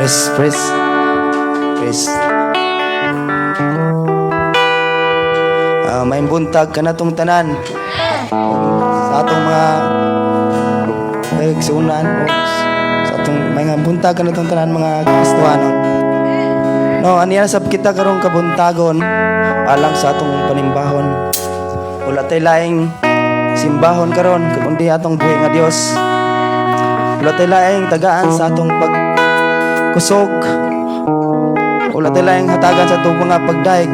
Praise, praise. Praise. May buntag kanatong tanan. Sa atong mga kaigsuonan o sa atong may nga buntag kanatong tanan mga Kristohanon. No, aniya sab kita karong kabuntagon alang sa atong panimbahon. Wala tay laing simbahon karon kundi atong buhi nga Dios. Wala tay laing tagaan sa atong pagkusog. Wala tay laing hatagan sa atong mga pagdaig.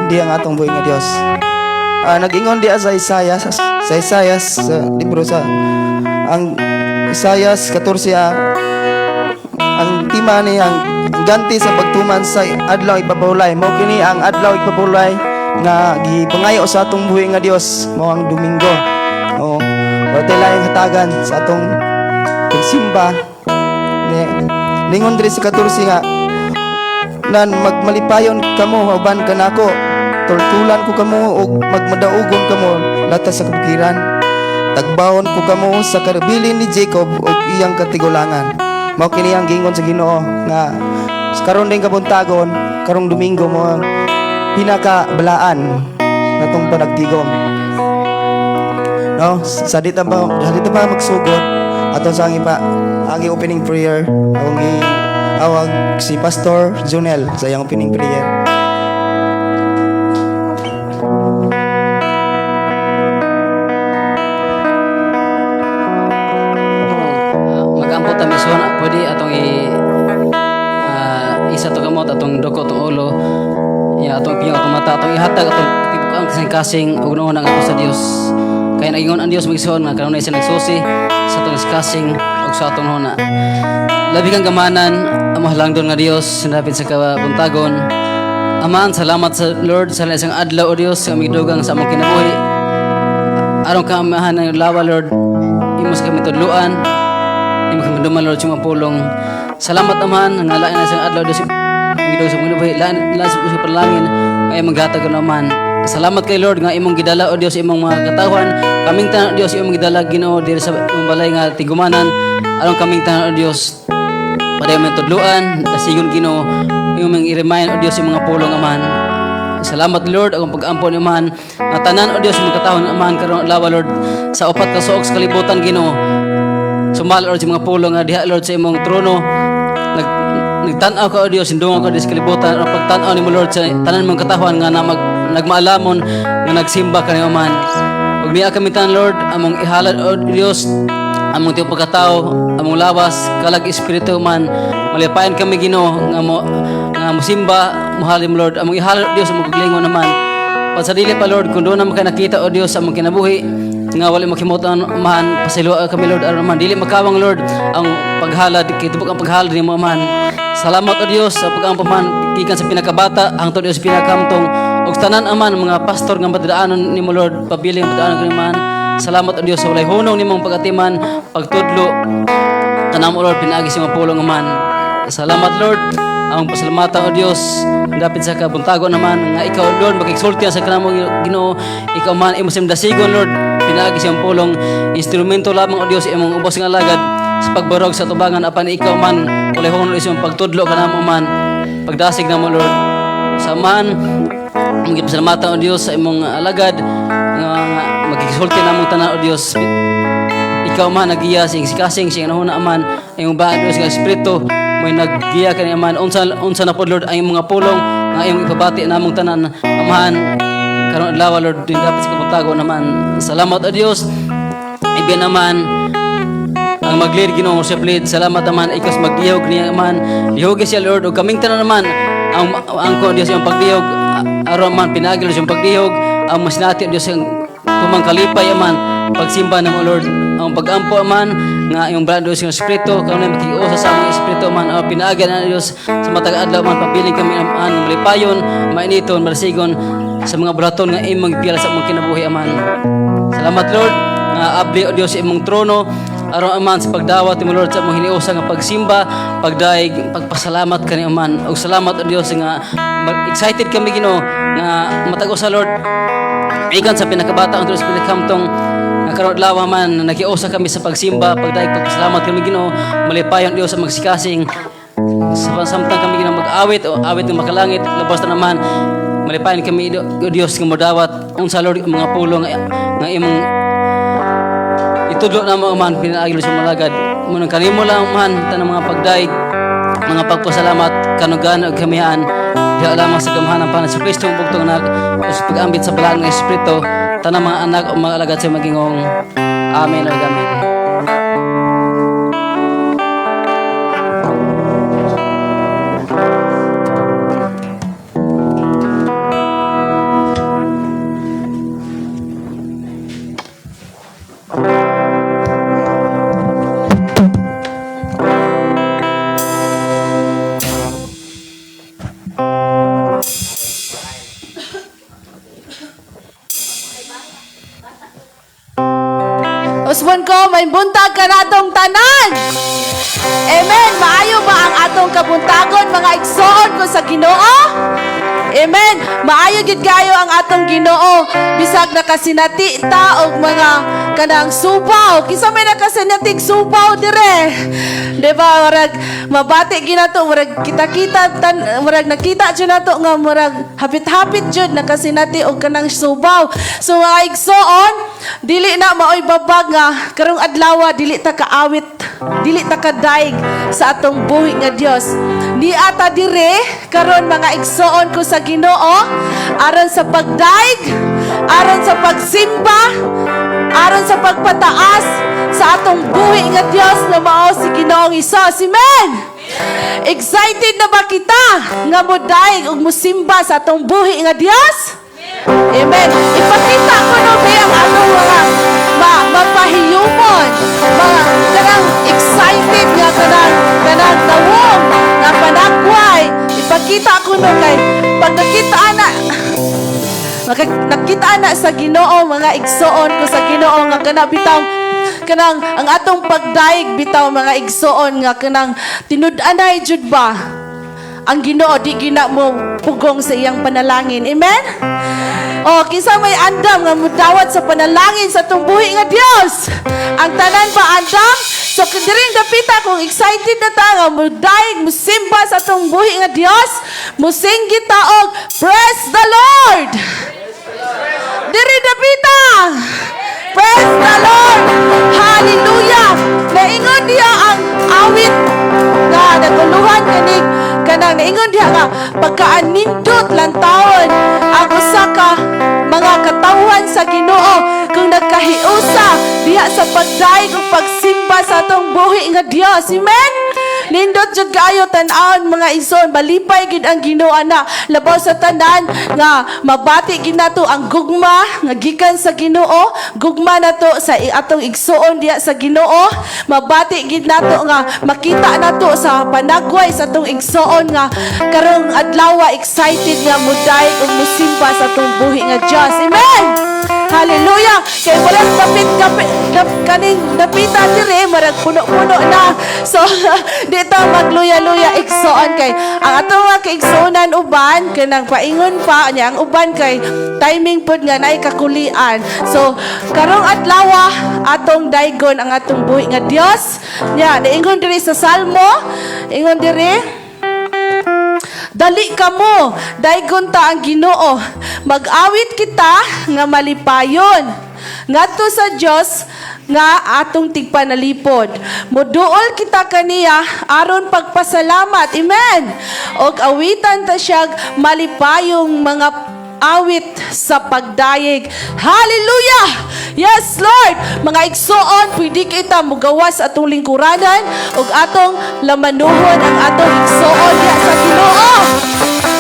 Hindi ang atong buhi nga Dios. Nag-ingon diya sa Isaiah, sa Isaiah, sa libro sa ang Isaiah 14, ang tema ni ang ganti sa pagtuman sa adlaw igpapahulay. Mao kini ang adlaw igpapahulay nga gipangayo sa atong buhi nga Dios, mao ang Domingo. Oh, wala tay laing hatagan sa atong pagsimba. Ni ningon diri sa 14 nga nan magmalipayon kamo uban kanako, tultulan ko kamo ug magmadaugon kamo latas sa kabukiran, tagbahon ko kamo sa kabilin ni Jacob ug iyang katigulangan. Mao kini ang giingon sa Ginoo nga sa karon ding kabuntagon, karong Domingo, mo ang pinakabalaan natong panagtigom, no? Sa dita ba magsugod ato sa ang ipa ang opening prayer, akong gi awag si Pastor Junel sa iyang opening prayer. Magampo ta mison, pwede atong i isa to gamot atong duko, atong ulo ya, atong piyong, atong mata, atong ihatag atong tibok ang kasing-kasing ug nuon ang ato sa Dios, kay nagingon ang Dios, magisuon, nga kanunay siya nagsusi sa atong kasing ug sa atong huna. Labi kang gamanan, ang mahalangdon nga Dios, sinapit sa kabuntagon. Aman, salamat sa Lord sa isang adlaw, o Dios, sa aming dugang sa among kinabuhi. Aron ka amahan ng lawa, Lord, imo sa kami tudluan, imo kami duman, Lord, sa imong pulong. Salamat, Amahan, nga lain na isang adlaw, Dios, aming dugang sa among kinabuhi, lain lain sa panalangin nga imong gihatag naman. Salamat kay Lord nga imong gidala, o Dios, imong mga katawhan. Kaming tanan, o Dios, imong gidala, Ginoo, diri sa imong balay nga tigumanan. Aron kaming tanan, o Dios, padayon mong tudluan, dasigon, Ginoo, imong i-remind, o Dios, yung mga pulong, Amahan. Salamat, Lord, akong pag-ampo ni Amahan. Nga tanan, o Dios, mga katawhan, Amahan, karon lawa, Lord, sa upat ka suok sa kalibutan, Ginoo. Sumala, Lord, sa mga pulong nga diha, Lord, sa imong trono. Nagtan-aw ka, o Dios, sindungan ka, Dios, sa kalibutan. Ang pagtan-aw nimo, Lord, sa tanan mong katawhan nga na nagmaalamon, nga nagsimba ka ni Amahan. Ug niya kami tanan, Lord, among ihalad, o Dios, among tibuok pagkatao, among lawas, kalag, espiritu man, malipayan kami, Ginoo, nga mo nga musimba, muhalim, Lord, among ihalad, Dios, among kaglingon naman. Pag sa dili pa, Lord, kung doon naman ka nakita, o Dios, sa among kinabuhi, nga wala makimutan, Amahan, pasayloa kami, Lord, aron naman dili makawang, Lord, ang paghalad, kay tibok ang paghalad nimo, Amahan. Salamat, o Dios, sa pag-ampo man, gikan sa pinakabata hangtod, Dios, pinakamtong, ug tanan, Aman, mga pastor nga madaanon nimo, Lord, pabiling madaanon kami man. Salamat, o Dios, sa walay hunong nimong pagatiman, pagtudlo kanamo, Lord, pinaagi sa imong pulong, Aman. Salamat, Lord. Ang pasalamatan, o Dios, dapit sa kabuntago naman nga ikaw, Lord, makigsulti sa kanamo, Ginoo. Ikaw man imo sim dasigon, Lord, pinaagi sa imong pulong, instrumento lamang, o Dios, imong ubos nga alagad sa pagbarog sa tubangan, apan ikaw man walay hunong sa imong pagtudlo kanamo man, pagdasig namo, Lord. Sa man ang gipasalamatan, O Dios, sa imong alagad nga magkisulti namong tanan, O Dios. Ikaw man nagiya sa sikasing siyang nahuna man, ang imong baan, Dios, nga espiritu may naggiya kani man, unsa unsa na pod, Lord, ang imong mga pulong nga imong ipabati namong tanan, Amahan, karon adlaw, Lord, din dapat sa kabuntago naman. Salamat, O Dios. Ibi naman ang mag-lead, Ginoo, sa lead. Salamat naman ikaw sa magdihog niya man, lihogi siya, Lord, ug kaming tanan naman ang ko, Dios, ang pagdihog aron man pinaagi, Lord, yung pagdihog ang mas nati, Dios, ang tumang kalipay aman pagsimba namo, Lord. Ang pagampo aman nga imong balaan, Dios, nga espiritu karon makiusa sa among espiritu man, ang pinaagi na, Dios, sa matag adlaw man, pabiling kami aman nga malipayon, mainiton, malasigon sa mga bulaton nga imong gipila sa among kinabuhi, Aman. Salamat, Lord, nga abli, o Dios, sa imong trono aron aman sa pagdawat nimo, Lord, sa among hiniusa nga pagsimba, pagdaig, pagpasalamat kani, Aman. Ug salamat, o Dios, nga excited kami, Ginoo, nga matag usa, Lord, ikan sa pinakabata ang sa pinakamtong, nga karon adlaw man nakiusa kami sa pagsimba, pagdaig, pagpasalamat kami, Ginoo, malipayon, Dios, sa magsikasing. Sa samtang kami ginang mag-awit o awit ng makalangit, labas na naman malipayon kami, O Dios, nga modawat unsa, Lord, ang mga pulong nga imong itudlo na mo, Amahan, pinaagi sa malagad mo nang kanimo lang, Amahan. Tanang mga pagdaig, mga pagpasalamat, kanugan ug kamihaan diha lamang sa gamhanan pa sa Kristo ang bugtong anak o sa pag-ambit sa balaan ng Espiritu, tanang mga anak o mga alagad sa magingong amen ug amen. Usbon ko, may buntag kanatong tanan. Amen. Maayo ba ang atong kabuntagon, mga igsoon ko sa Ginoo? Amen. Maayo gid kayo ang atong Ginoo bisag nakasinati ta og mga kanang subaw. Kinsa may nakasinatig subaw dire? Di ba murag mabati ginato, murag kita-kita tan, murag nakita jud nato nga murag hapit-hapit jud nakasinati og kanang subaw. So mga igsoon, dili na maoy babag nga karong adlaw dili ta kaawit, dili ta kadaig sa atong buhi nga Dios. Ni ata dire karon, mga igsoon ko sa Ginoo, aron sa pagdaig, aron sa pagsimba, aron sa pagpataas sa atong buhi nga Dios na mao si Ginoong Hesus. Amen. Excited na ba kita nga modaig ug mosimba sa atong buhi nga Dios? Amen. Ipakita ko no be ang atong mga mapahiyumon, mga kanang excited nga kanang tawong nga panagway. Ipakita ko no kay pag nakita ana nakita na sa Ginoo, mga igsoon ko sa Ginoo, nga kana bitaw kanang ang atong pagdaig bitaw, mga igsoon, nga kanang tinud-anay jud ba ang Ginoo di gina mo pugong sa iyang panalangin. Amen. Oh, kinsa may andam nga mudawat sa panalangin sa atong buhi nga Dios? Ang tanan ba andam? So diring dapita, kung excited na ta nga mudaig, musimba sa atong buhi nga Dios, musinggit ta og "Praise the Lord." Diri dapita. Praise the Lord. Hallelujah. Naingon diha ang awit nga naguluhan kanig kanang naingon diha nga pagkaanindot lantawon ang usa ka mga katawhan sa Ginoo kung nagkahiusa diha sa pagdaig ug pagsimba sa atong buhi nga Dios. Amen. Nindot jud kaayo tan-awon, mga igsoon, balipay gid ang Ginoo ana, labaw sa tanan nga mabati gid nato ang gugma nga gikan sa Ginoo, gugma nato sa atong igsoon diha sa Ginoo, mabati gid nato nga makita nato sa panagway sa atong igsoon nga karong adlaw excited nga mudaig ug musimba sa atong buhi nga Dios. Amen. Hallelujah! Kay walang kapit kapit kap, kaning dapita dire marag puno-puno na. So dito magluya-luya, igsoon, kay ang atong mga kaigsuonan uban kanang paingon pa niya, ang uban kay timing pod nga naay kakulian. So karong adlaw atong daigon ang atong buhi nga Dios. Nya niingon diri sa Salmo, ingon diri, "Dali kamo, daigon ta ang Ginoo. Mag-awit kita nga malipayon ngadto sa Dios nga atong tigpanalipod. Muduol kita kaniya aron pagpasalamat." Amen. Og awitan ta siyag malipayong mga awit sa pagdayeg. Hallelujah! Yes, Lord! Mga igsoon, pwede kita mugawas atong lingkuranan ug atong lamanuhon ang atong igsoon diha sa Ginoo.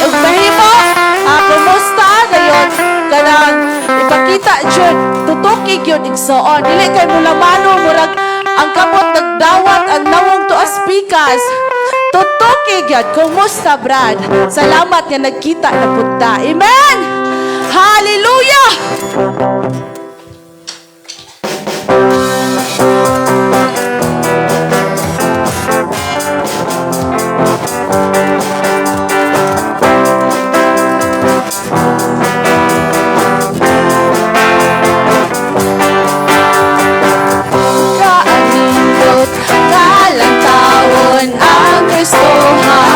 Ug mahimo, kumusta dayon kanang ipakita jud, tutuki gyud, igsoon. Dili kay mulamano murag ang kamot nagdawat ang nawong tuas pikas. Tutuki gyud, "Kumusta, Brad? Salamat nga nagkita na punta." Amen. Hallelujah. Kaanindot nga lantawon ang Kristohan.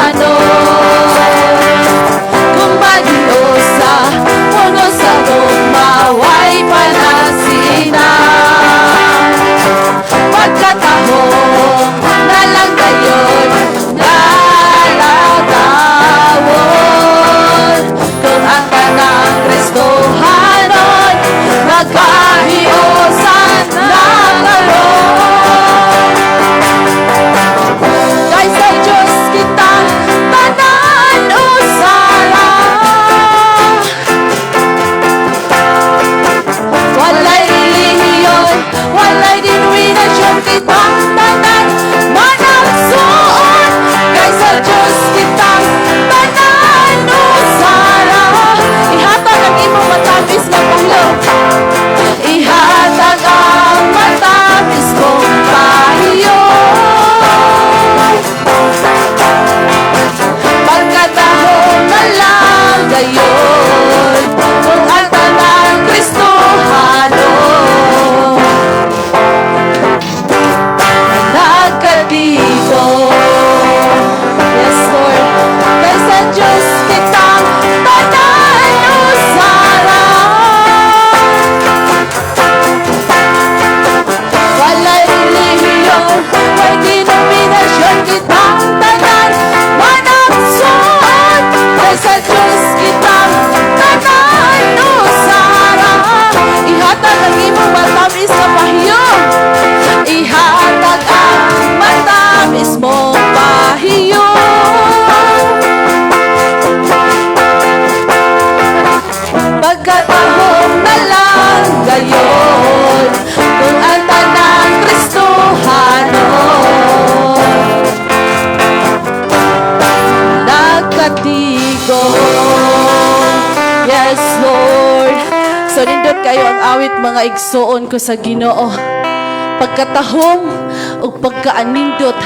Nindot kayo ang awit, mga igsuon ko sa Ginoo. Pagkatahom ug pagkaanindot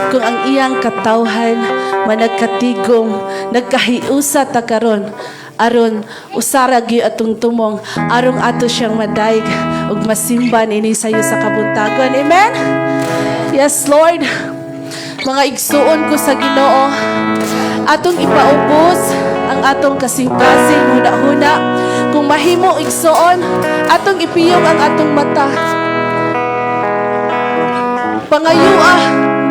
kung ang iyang katawhan managkatigom, nagkahiusa ta karon aron usara gyud atong tumong aron ato siyang madayeg ug masimba ini sayo sa kabuntagon. Amen. Yes, Lord. Mga igsuon ko sa Ginoo, atong ipaubos ang atong kasing-kasing huna-huna. Kung mahimo, igsuon, atong ipiyong ang atong mata. Pangayua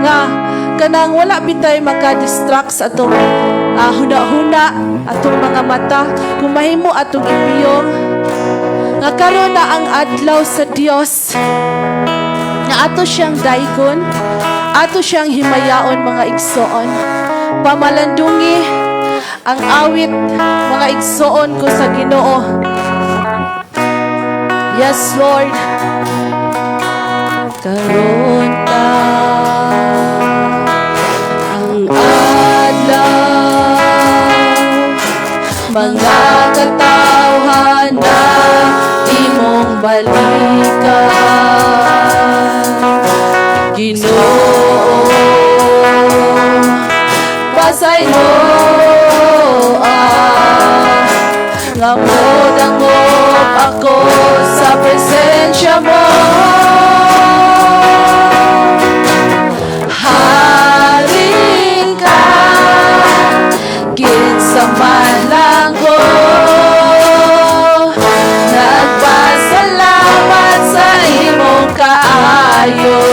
nga kanang wala bitay maka-distract sa atong huna-huna, atong mga mata. Kung mahimo, atong ipiyong nga karon na ang adlaw sa Dios nga ato siyang daygon, ato siyang himayaon, mga igsoon. Pamalandungi ang awit, mga igsoon ko sa Ginoo. Yes, Lord. Karon na ang adlaw, mga katawhan na imong balikan. Ginoo, pasayloa nga modangop ako sa presensya mo. Hari ka, kinsa man lang ko, nagpasalamat sa imong kaayo.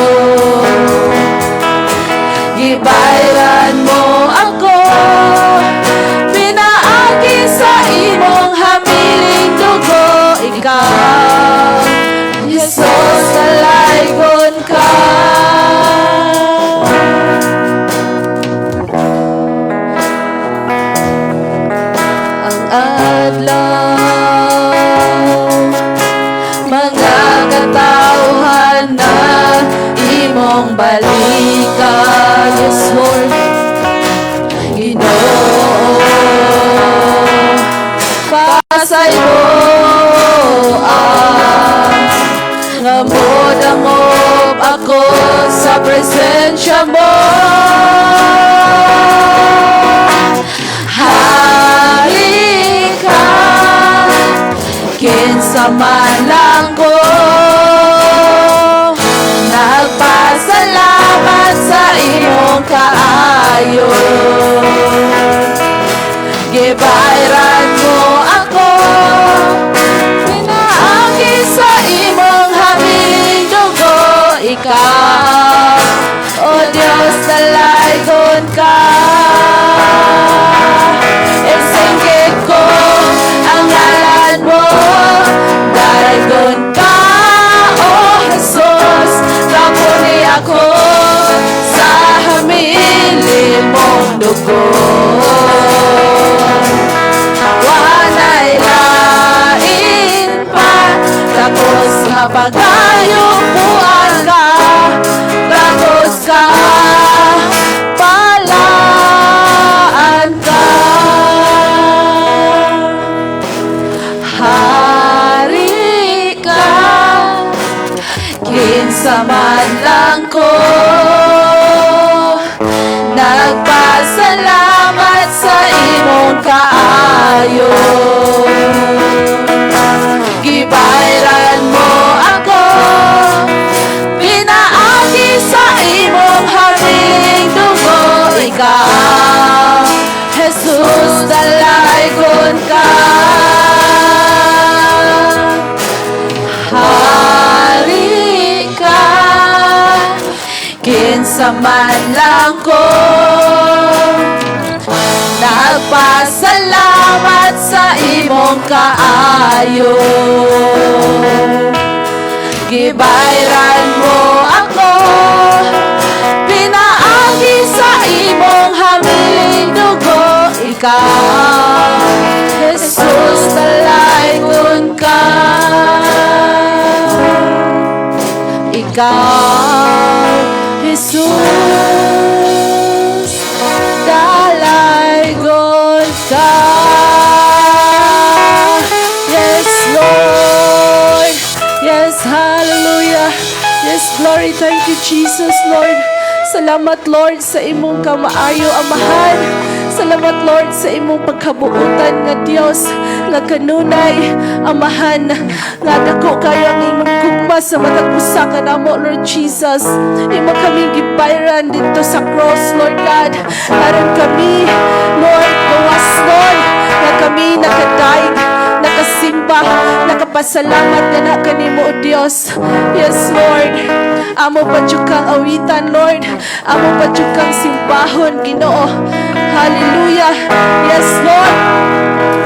Gibayran mo ako, pinaagi sa imong hamiling dugo. Ikaw, Jesus, dalaygon ka. Ang adlaw, mga katawhan na imong balikan. Yes, Lord. Ginoo, pasayloa nga modangop ako sa presensya mo. Hari ka, kinsa man lang ko, nagpasalamat sa imong kaayo. Gibayran mo ako, pinaagi sa imong hamiling dugo. Ikaw, O Diyos, dalaygon ka. Isingkit ko ang ngalan mo. Daygon ka, O Jesus. Kapuni ako sa hamili mong dugo. Walay lain pa. Tapos nga pagayupuan ka, tapos ka palaan ka. Hari ka, kinsa man lang ko, nagpasalamat sa imong kaayo. Gibayran mo ako, pinaagi sa imong hamiling dugo. Ikaw, Jesus, dalaygon ka. Hari ka, kinsa man lang ko, nagpasalamat sa imong kaayo. Gibayran mo ako, pinaagi sa imong hamiling dugo. Ikaw, Jesus, dalaygon ka. Ikaw, Jesus, dalaygon ka. Yes, Lord. Yes, glory. Thank you, Jesus, Lord. Salamat, Lord, sa imong kamaayo, Amahan. Salamat, Lord, sa imong pagkabuutan nga Dios, nga kanunay, Amahan, nga dako kayo ang imong gugma sa matag usa kanamo, Lord Jesus. Imo kaming gibayran didto sa cross, Lord God. Aron kami, Lord, gawas, Lord, nga kami nakadaig, nakasimba, nakapasalamat na na kanimo, O Dios. Yes, Lord. Amo pa jud kang awitan, Lord. Amo pa jud kang simbahon, Ginoo. Hallelujah. Yes, Lord.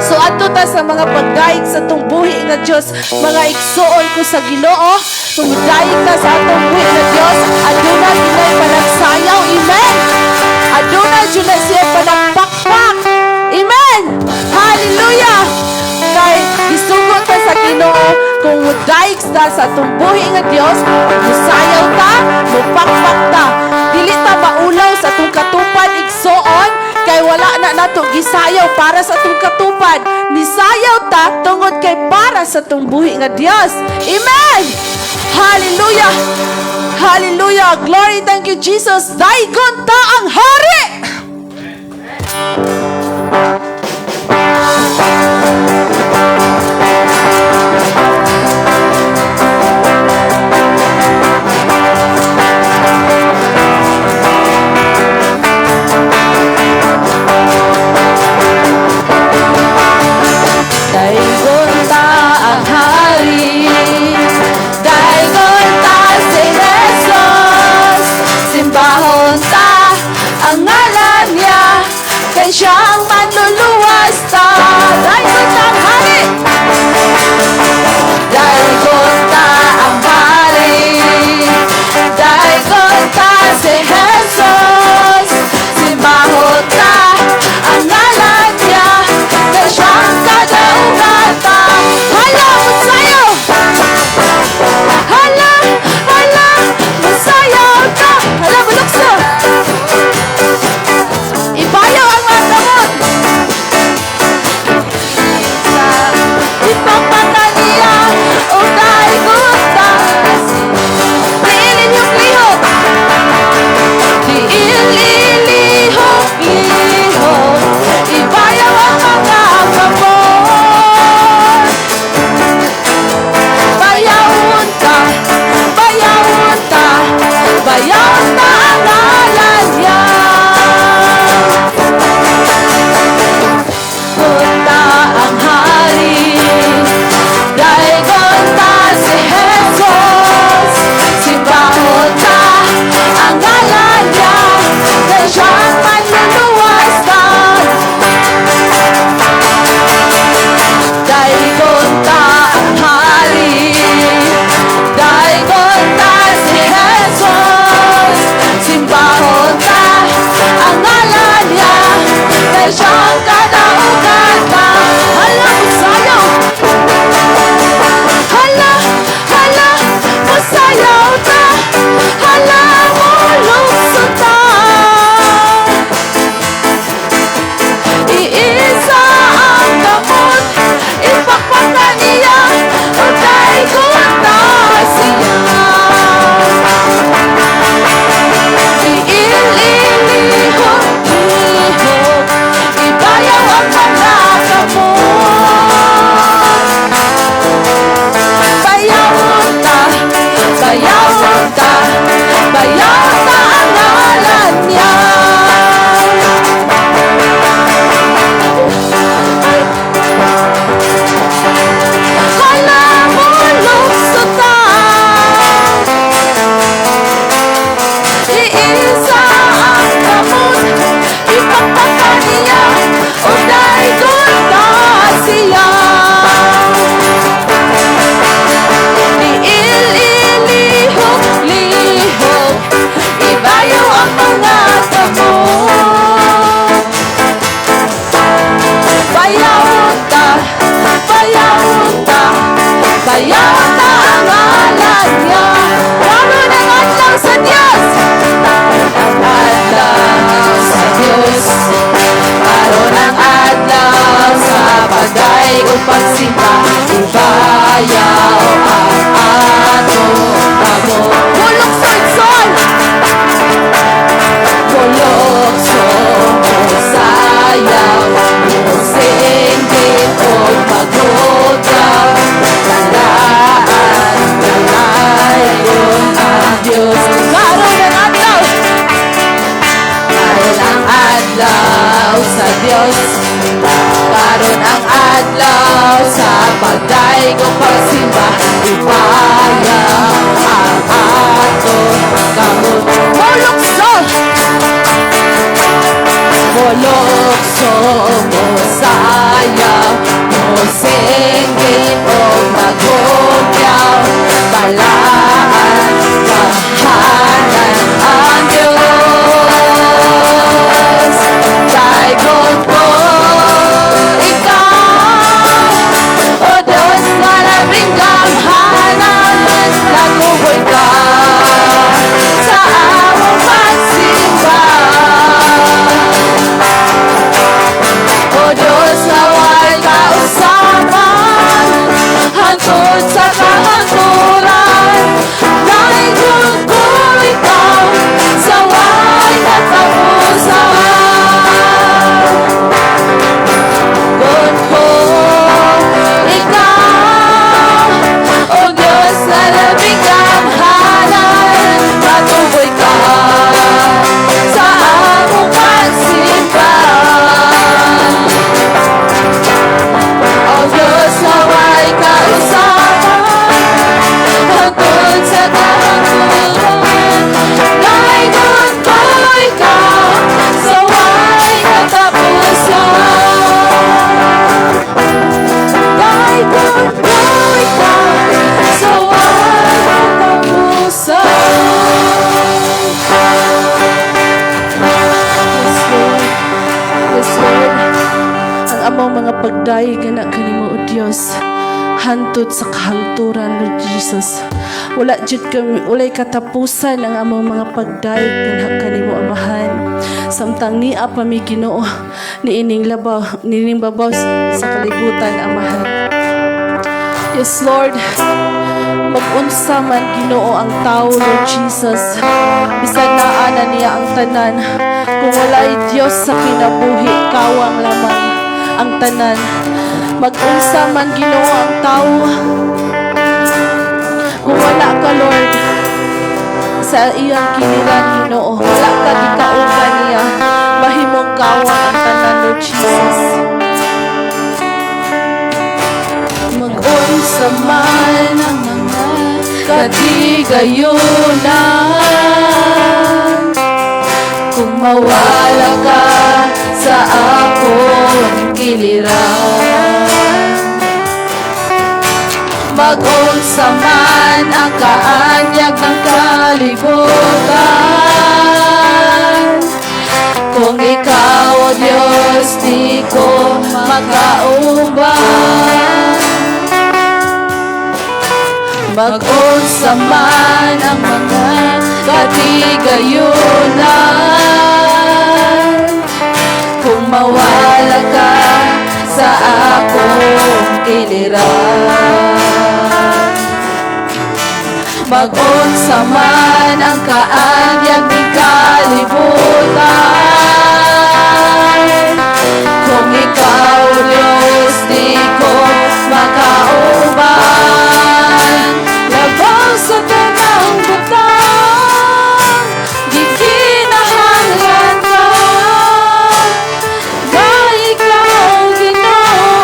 So adto ta sa mga pagdaig sa atong buhi nga Dios, mga igsuon ko sa Ginoo, kung daig ta sa atong buhi nga Dios, aduna ginay panagsayaw. Amen. Aduna jud na siya panagpakpak. Amen. Hallelujah. Kay gisugo ta sa Ginoo kung mudaig ta sa atong buhi nga Dios, musayaw ta, mupakpak ta. Dili ta maulaw sa atong katupad, igsoon, kay wala na nato gisayaw para sa atong katupad. Nisayaw ta tungod kay para sa atong buhi nga Dios. Amen. Hallelujah. Hallelujah. Glory, thank you, Jesus. Daigon ta ang hari. Daigon ta ang hari, daigon ta si Jesus, simbahon ta ang ngalan niya, kay siyang manluluwas ta. Daigon ta ang hari, daigon ta ang hari, daigon ta si Jesus, simbahon ta ang ngalan niya, kay siyang kadaugan ta. Hala, musayaw! Hala, hala, musayaw ta! Hala, mulukso! Ibayaw ang mga kamot! Ipakpaka niya, o daigon ta. Diilin yung lihok! Diililihok, lihok, ibayaw ang mga kamot. Bayawon ta, bayawon ta, bayawon ta ang ngalan niya. Punta ang hari, daigon ta si Jesus, simbahon ta ang ngalan niya, kay siyang manluluwas ta. Daigon ta ang hari, daigon ta si Jesus, simbahon ta ang ngalan niya, kay siyang kadaugan ta. Hala, musayaw! Hala, hala, musayaw ta! Hala, mulukso ta! Iisa ang kamot, ipakpaka niya, o daigon ta siya. Iililihok, lihok, ibayaw ang mga kamot. Bayawon ta, bayawon ta, bayawon ta ang ngalan niya. Hala, mulukso ta! Iisa ang kamot, ipakpaka niya, o daigon ta siya. Iililihok, lihok, ibayo ang mga kamot. Bayawon ta, bayawon ta, bayawon ta ang ngalan niya. Karon ang adlaw sa Dios. Adlaw sa Dios, karon ang adlaw sa pagdaig ug pagsimba, ibayaw ang atong kamot. Adlaw sa Dios. Karon ang adlaw sa pagdayeg ug pagsimba. Ipayag ang atong kamot. Molukso! Molukso, mosayaw, mosinggit o maghugyaw. Balaan, gamhanan ang Diyos. Daygon ko ikaw, O Diyos nga labing gamhanan. Naguboy ka sa among pagsimba. O Diyos nga way kausaban, hangtod sa kahangturan. Daygon ko ikaw sa way katapusan. Daygon ko ikaw, O Diyos nga labing gamhanan. Patuloy ka sa among pagsimba. O Diyos nga way kausaban, hangtod sa kahangturan. Daygon ko ikaw sa way katapusan. Daygon ko ikaw sa way katapusan. Yes, Lord. Yes, Lord. Ang among mga pagdayeg na kanimo, O Dios, hantod sa kahangturan, Lord Jesus. Wala jud kami, walay katapusan ang among mga pagdayeg na kanimo, Amahan. Samtang nia pa mi, Ginoo, niining labaw, niining babaw sa kalibutan, Amahan. Yes, Lord. Mag-unsa man, Ginoo, ang tao, Lord Jesus. Bisan naa na niya ang tanan, kung walay Dios sa kinabuhi, kawang lamang ang tanan. Mag-unsa man, Ginoo, ang tao, kung wala ka, Lord, sa iyang kiliran, Ginoo, wala ka gikauban niya, mahimong kawang ang tanan, Lord Jesus. Mag-unsa man ang mga katigayunan, kung mawala ka sa akong kiliran. Mag-unsa man ang kaanyag ng kalibutan, kung ikaw, O Diyos, di ko makauban. Mag-unsa man ang mga katigayunan, kung mawala ka sa akong kiliran. Mag-unsa man ang kaanyag ni kalibutan, kung ikaw, Diyos, di ko makauban. Labaw sa tanang butang, gikinahanglan ka, kay ikaw, Ginoo,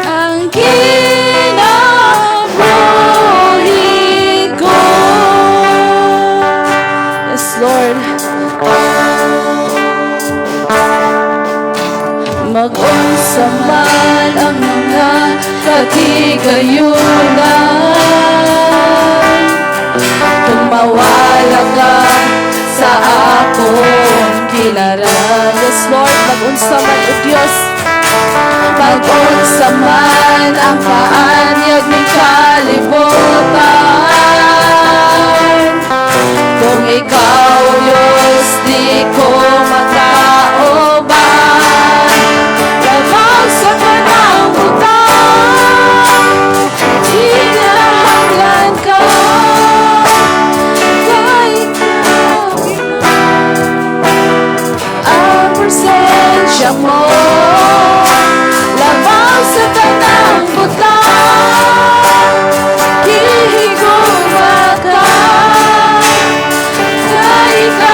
ang kinabuhi ko. Yes, Lord. Mag-unsa man ang mga katigayunan, kung mawala ka sa akong kilaran. Yes, Lord, mag-unsa man, O Diyos. Mag-unsa man ang kaanyag ni kalibutan, kung ikaw, Diyos, di ko makauban. Labaw sa tanang butang, kinahanglan ka, kay ikaw, ang presensya mo. Labaw sa tanang butang, gihigugma ka, kay ikaw.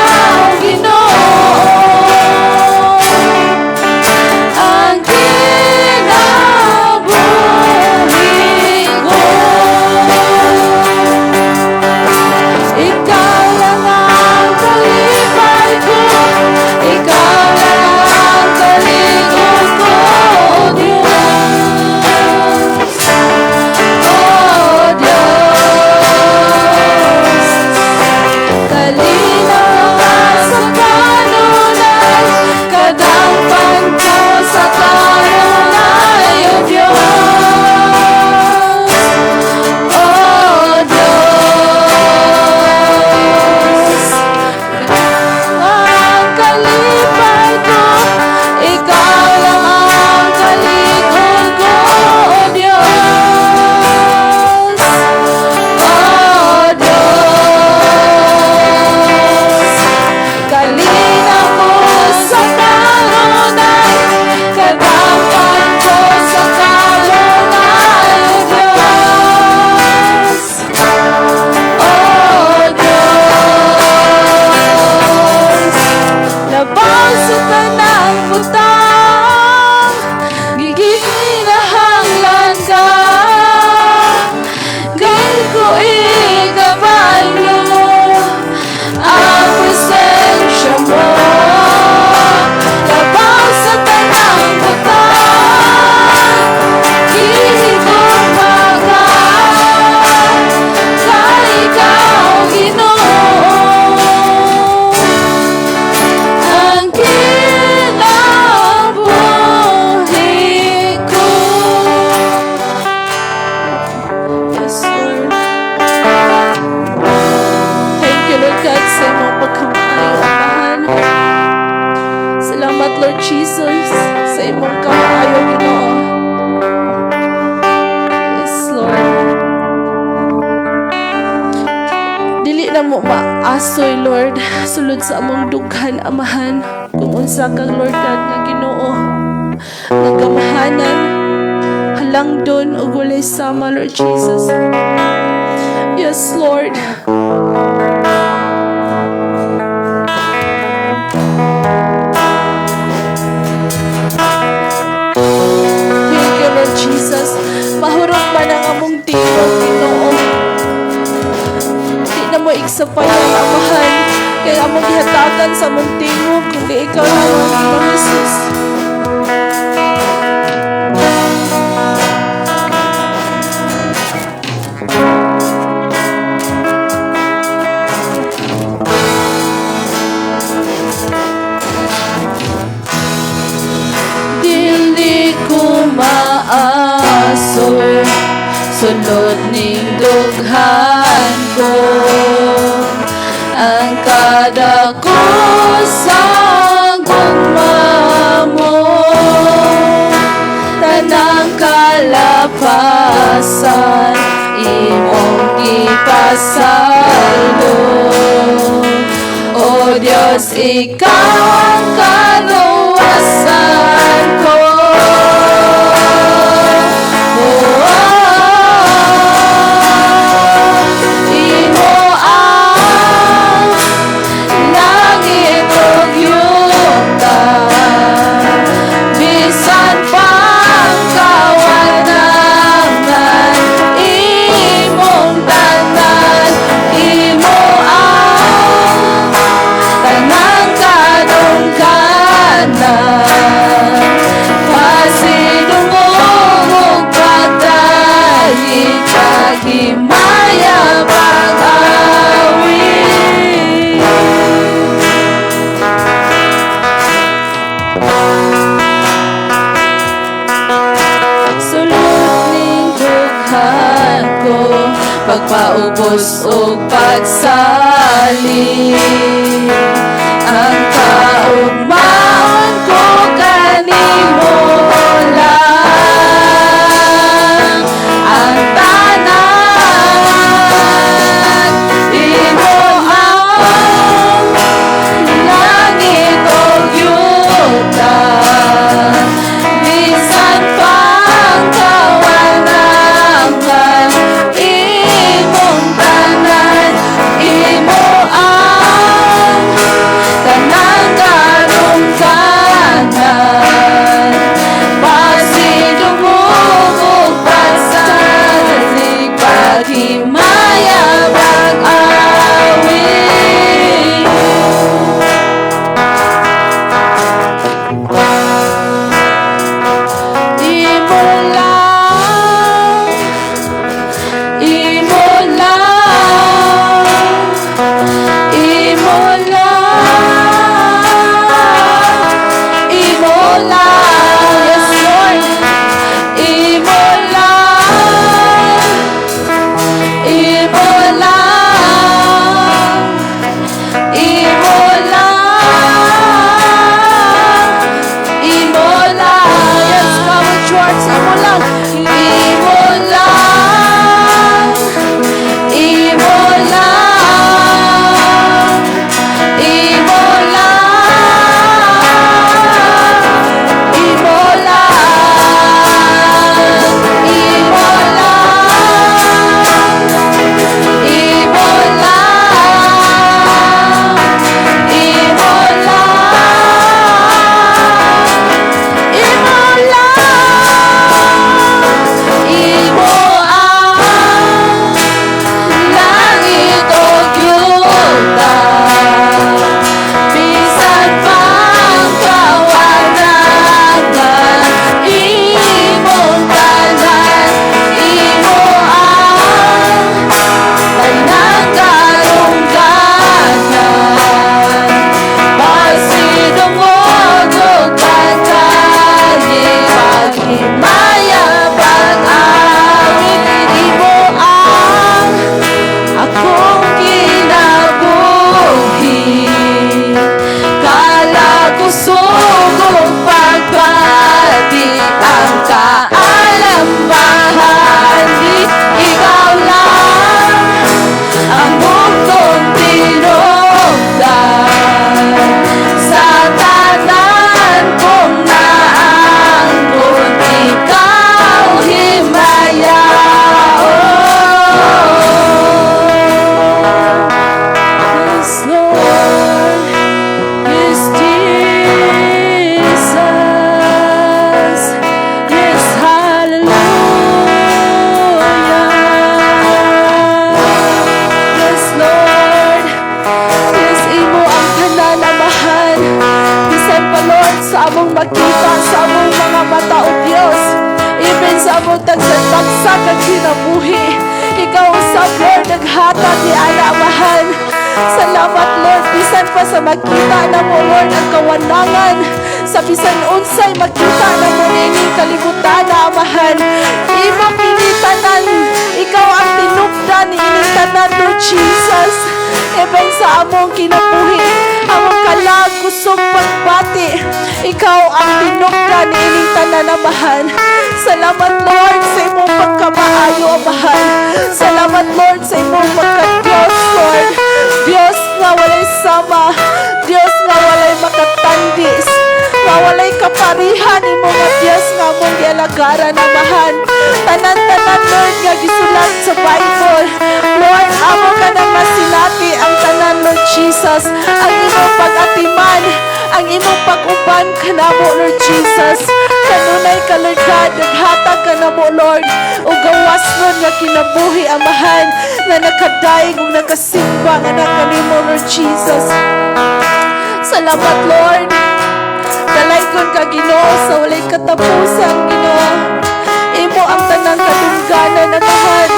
Lord Jesus, sa imong kamaayo, Ginoo. Yes, Lord. Dili namo maasoy, Lord, sulod sa among dughan, Amahan, kung unsa kang Lord God nga Ginoo, nga gamhanan, halangdon ug walay sama, Lord Jesus. Yes, Lord. Thank you, Lord Jesus. Mahurot man ang among tingog, Ginoo. Di namo igsapayan, Amahan. Kay among gihatagan sa among tingog, kundi ikaw lamang, Ginoong Jesus. Dili ko maasoy sulod ning dughan ko ang kada ko sa gugma mo, tanang kalapasan imong gipasaylo. O Dios, ikaw ang kaluwasan ko. Oh, imo ang langit ug yuta, bisan pang kawanangan, imong tanan, imo ang tanang kadungganan. Pasidungog ug pagdayeg kag himaya pag-awit. Sulod ning dughan ko, pagpaubos og pagsali, ang kaugmaon ko kanimo lang. Ang tanan, imo ang langit ug yuta, bisan pang kawanangan, imong tanan, imo ang Sa among makita sa among mga mata, O Dios, even sa among tagsa-tagsa kag kinabuhi, ikaw usab, Lord, naghatag ni ana, Amahan. Salamat, Lord, bisan pa sa makita namo, Lord, ang kawanangan sa bisan unsay makita namo niining kalibutan na, Amahan. Imo kini tanan, ikaw ang tinubdan niining tanan, Lord Jesus. Even sa among kinabuhi, among kalag, kusog, pagbati, ikaw ang tinubdan niining tanan, Amahan. Salamat, Lord, sa imong pagkamaayo, Amahan. Salamat, Lord, sa imong pagka-Diyos, Lord. Diyos nga walay sama, Diyos nga walay makatandis, nga walay kaparihan imo nga Diyos nga among gialagaran, Amahan. Tanan-tanan, Lord, nga gisulat sa Bible, Lord, amo ka nang masinati ang tanan, Lord Jesus. Ang imong pag-atiman, ang imong pag-uban kanamo, Lord Jesus. Kanunay ka, Lord God, naghatag ka namo, Lord, o gawas nun nga kinabuhi, Amahan, nga nakadaig ug nakasimba nga nakanimo, Lord Jesus. Salamat, Lord. Dalaygon ka, Ginoo, sa walay katapusan, Ginoo. Imo ang tanang kadungganan, Amahan.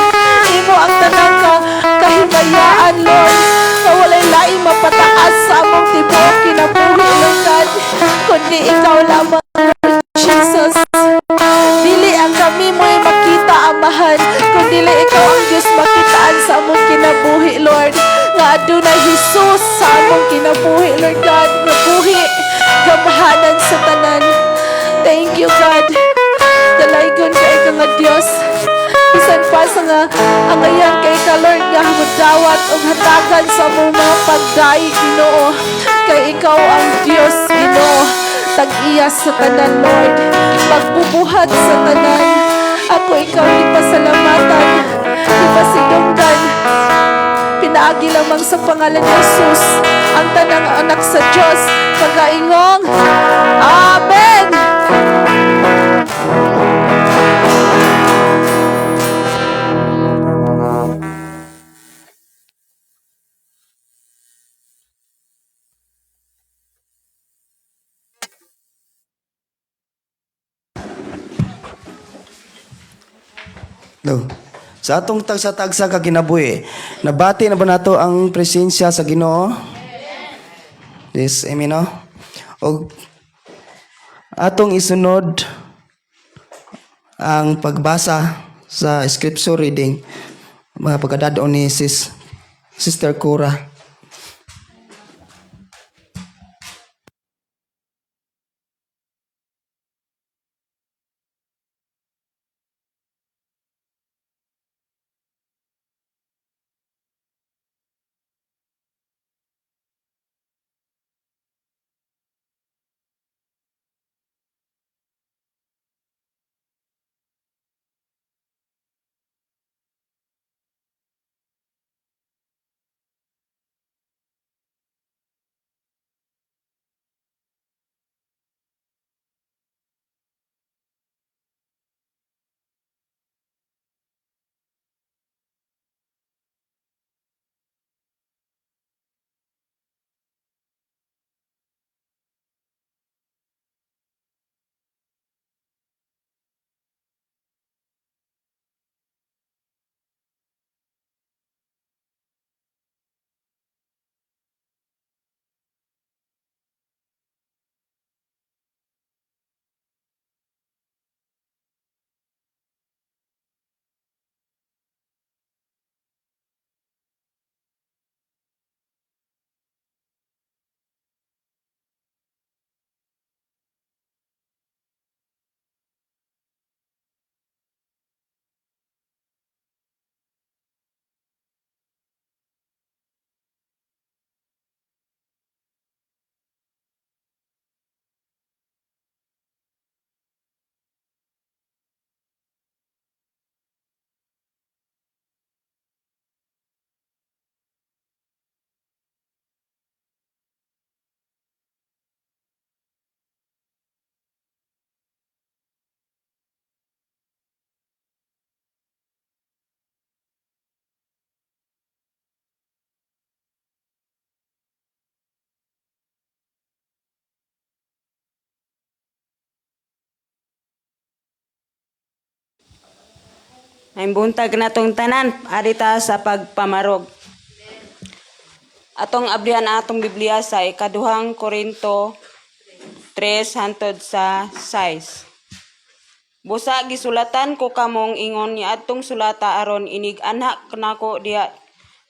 Imo ang tanang kahimayaan, Lord. Na walay laing mapataas sa among tibuok kinabuhi, Lord God, kundi ikaw lamang, Lord Jesus. Dili ang kami mo'y makita, Amahan, kundi ikaw ang Diyos makitaan sa among kinabuhi, Lord. Nga adunay Jesus sa among kinabuhi, Lord God. Nga buhi, gamhanan sa tanan. Thank you, God. Dalaygon kay ka nga Dios. Bisan pa sa nga angayan kay ka, Lord, nga dawat og hatagan sa among mga pagdaig, Ginoo. Kay ikaw ang Dios, Ginoo. Tag-iya sa tanan, Lord. Pagbubuhat sa tanan. Ako ikaw gipasalamatan, gipasidunggan. Pinaagi lamang sa pangalan ni Jesus, ang tanang anak sa Diyos, pagaingong, Amen! No. Sa atong tagsa-tagsa ka kinabuhi, nabati na ba nato ang presensya sa Ginoo? Yes, amen, no? Og atong isunod ang pagbasa sa scripture reading, mga pagkadadon ni Sister Cora. May buntag natong tanan arita sa pagpamarog. Atong abrihan ang atong Biblia sa ikaduhang Korinto 3 hantod sa 6. Busa gisulatan ko kamong ingon niadtong sulata aron inig anak nako diha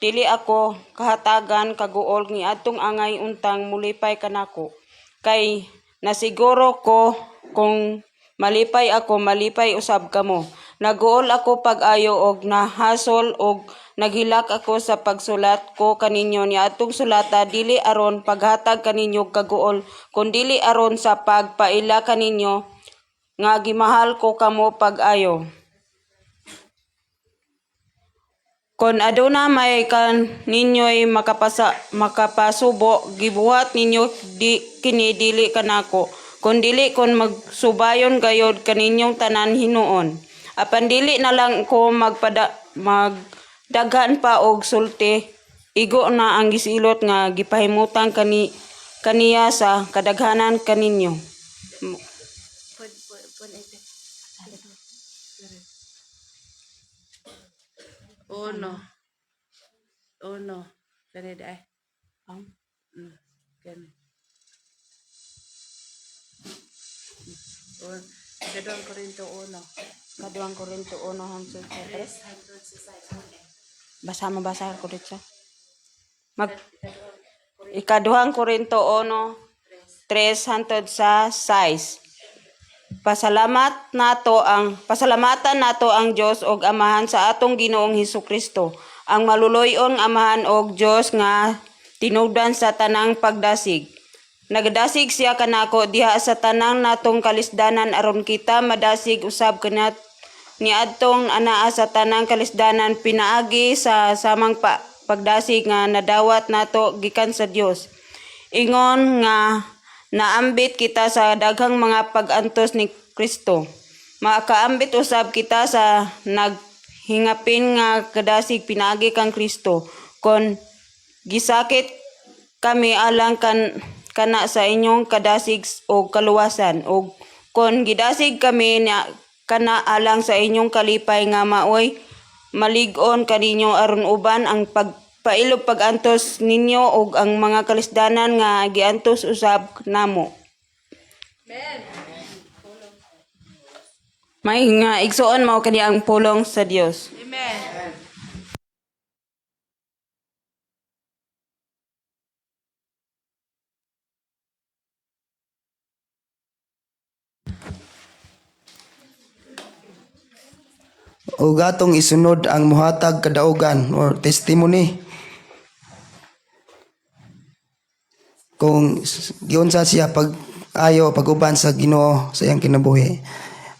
dili ako kahatagan kaguol niadtong angay untang mulipay kanako, kay nasiguro ko kung malipay ako, malipay usab kamo. Naguol ako pag-ayo og nahasol og naghilak ako sa pagsulat ko kaninyo niadtong sulata, dili aron paghatag kaninyo kaguol, kundili aron sa pagpaila kaninyo nga gimahal ko kamo pag-ayo. Kon aduna may kan ninyo'y makapasubo, gibuhat ninyo di, kini dili kanako, kun dili kon magsubayon gayod kaninyong tanan hinuon. Apan dili na lang ko magdaghan pa og sulti, igo na ang gisilot nga gipahimutang kaniya sa kadaghanan kaninyo. Uno. Uno. Kani di ay. Kani. Un. Ikaduhang Korinto 1. Kaduhang Korinto 1 hangtod sa 3. Basa mo, basa ko dito. Ikaduhang Korinto 1 3 hangtod sa 6. Pasalamatan nato ang Dios og Amahan sa atong Ginoong Hesukristo, ang maluloy-on Amahan og Dios nga tinubdan sa tanang pagdasig. Nagadasig siya kanako diha sa tanang natong kalisdanan aron kita madasig usab kanat niadtong anaa sa tanang kalisdanan pinaagi sa samang pagdasig nga nadawat nato gikan sa Dios. Ingon nga naambit kita sa daghang mga pag-antos ni Kristo, makaambit usab kita sa naghingapin nga kadasig pinaagi kang Kristo. Kon gisakit kami alang kana sa inyong kadasig o kaluwasan, ug kon gidasig kami na, kana alang sa inyong kalipay nga maoy malig-on kaninyo aron uban ang pagpailob pag-antos ninyo ug ang mga kalisdanan nga giantos usab namo. May nga igsuon, mao kani ang pulong sa Dios. Amen. Ug atong isunod ang muhatag kadaugan or testimony kung giunsa siya pag ayo pag-uban sa Ginoo sa iyang kinabuhi.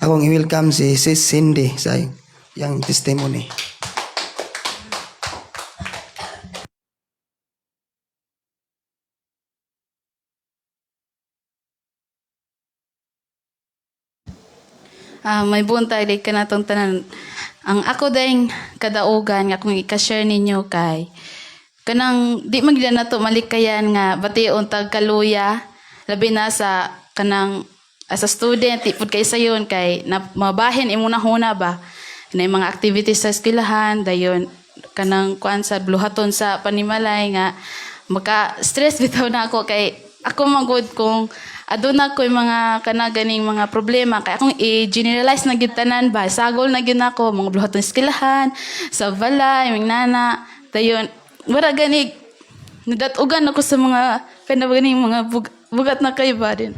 Akong i-welcome si Sis Cindy sa iyang testimony. Ah, may buntag di ka natong tanan. Ang ako dayng kadaugan nga kung ika-share ninyo kay kanang di man gyud nato malikayan nga bation tag kaluya, labi na sa kanang as a student, di pud kay sayon kay na, mabahin imo na huna ba na mga activities sa eskwelahan, dayon kanang kuan sa bluhaton sa panimalay nga maka stress bitaw na ako, kay ako magud kung aduna ko'y mga kana ganing mga problema, kay akong i-generalize na gyud tanan ba, sagol na gyud nako mga bluhaton sa eskwelahan, sa balay, mga nana, dayon wala gani nadatugan ako sa mga kana ganing mga bugat na kay ba din.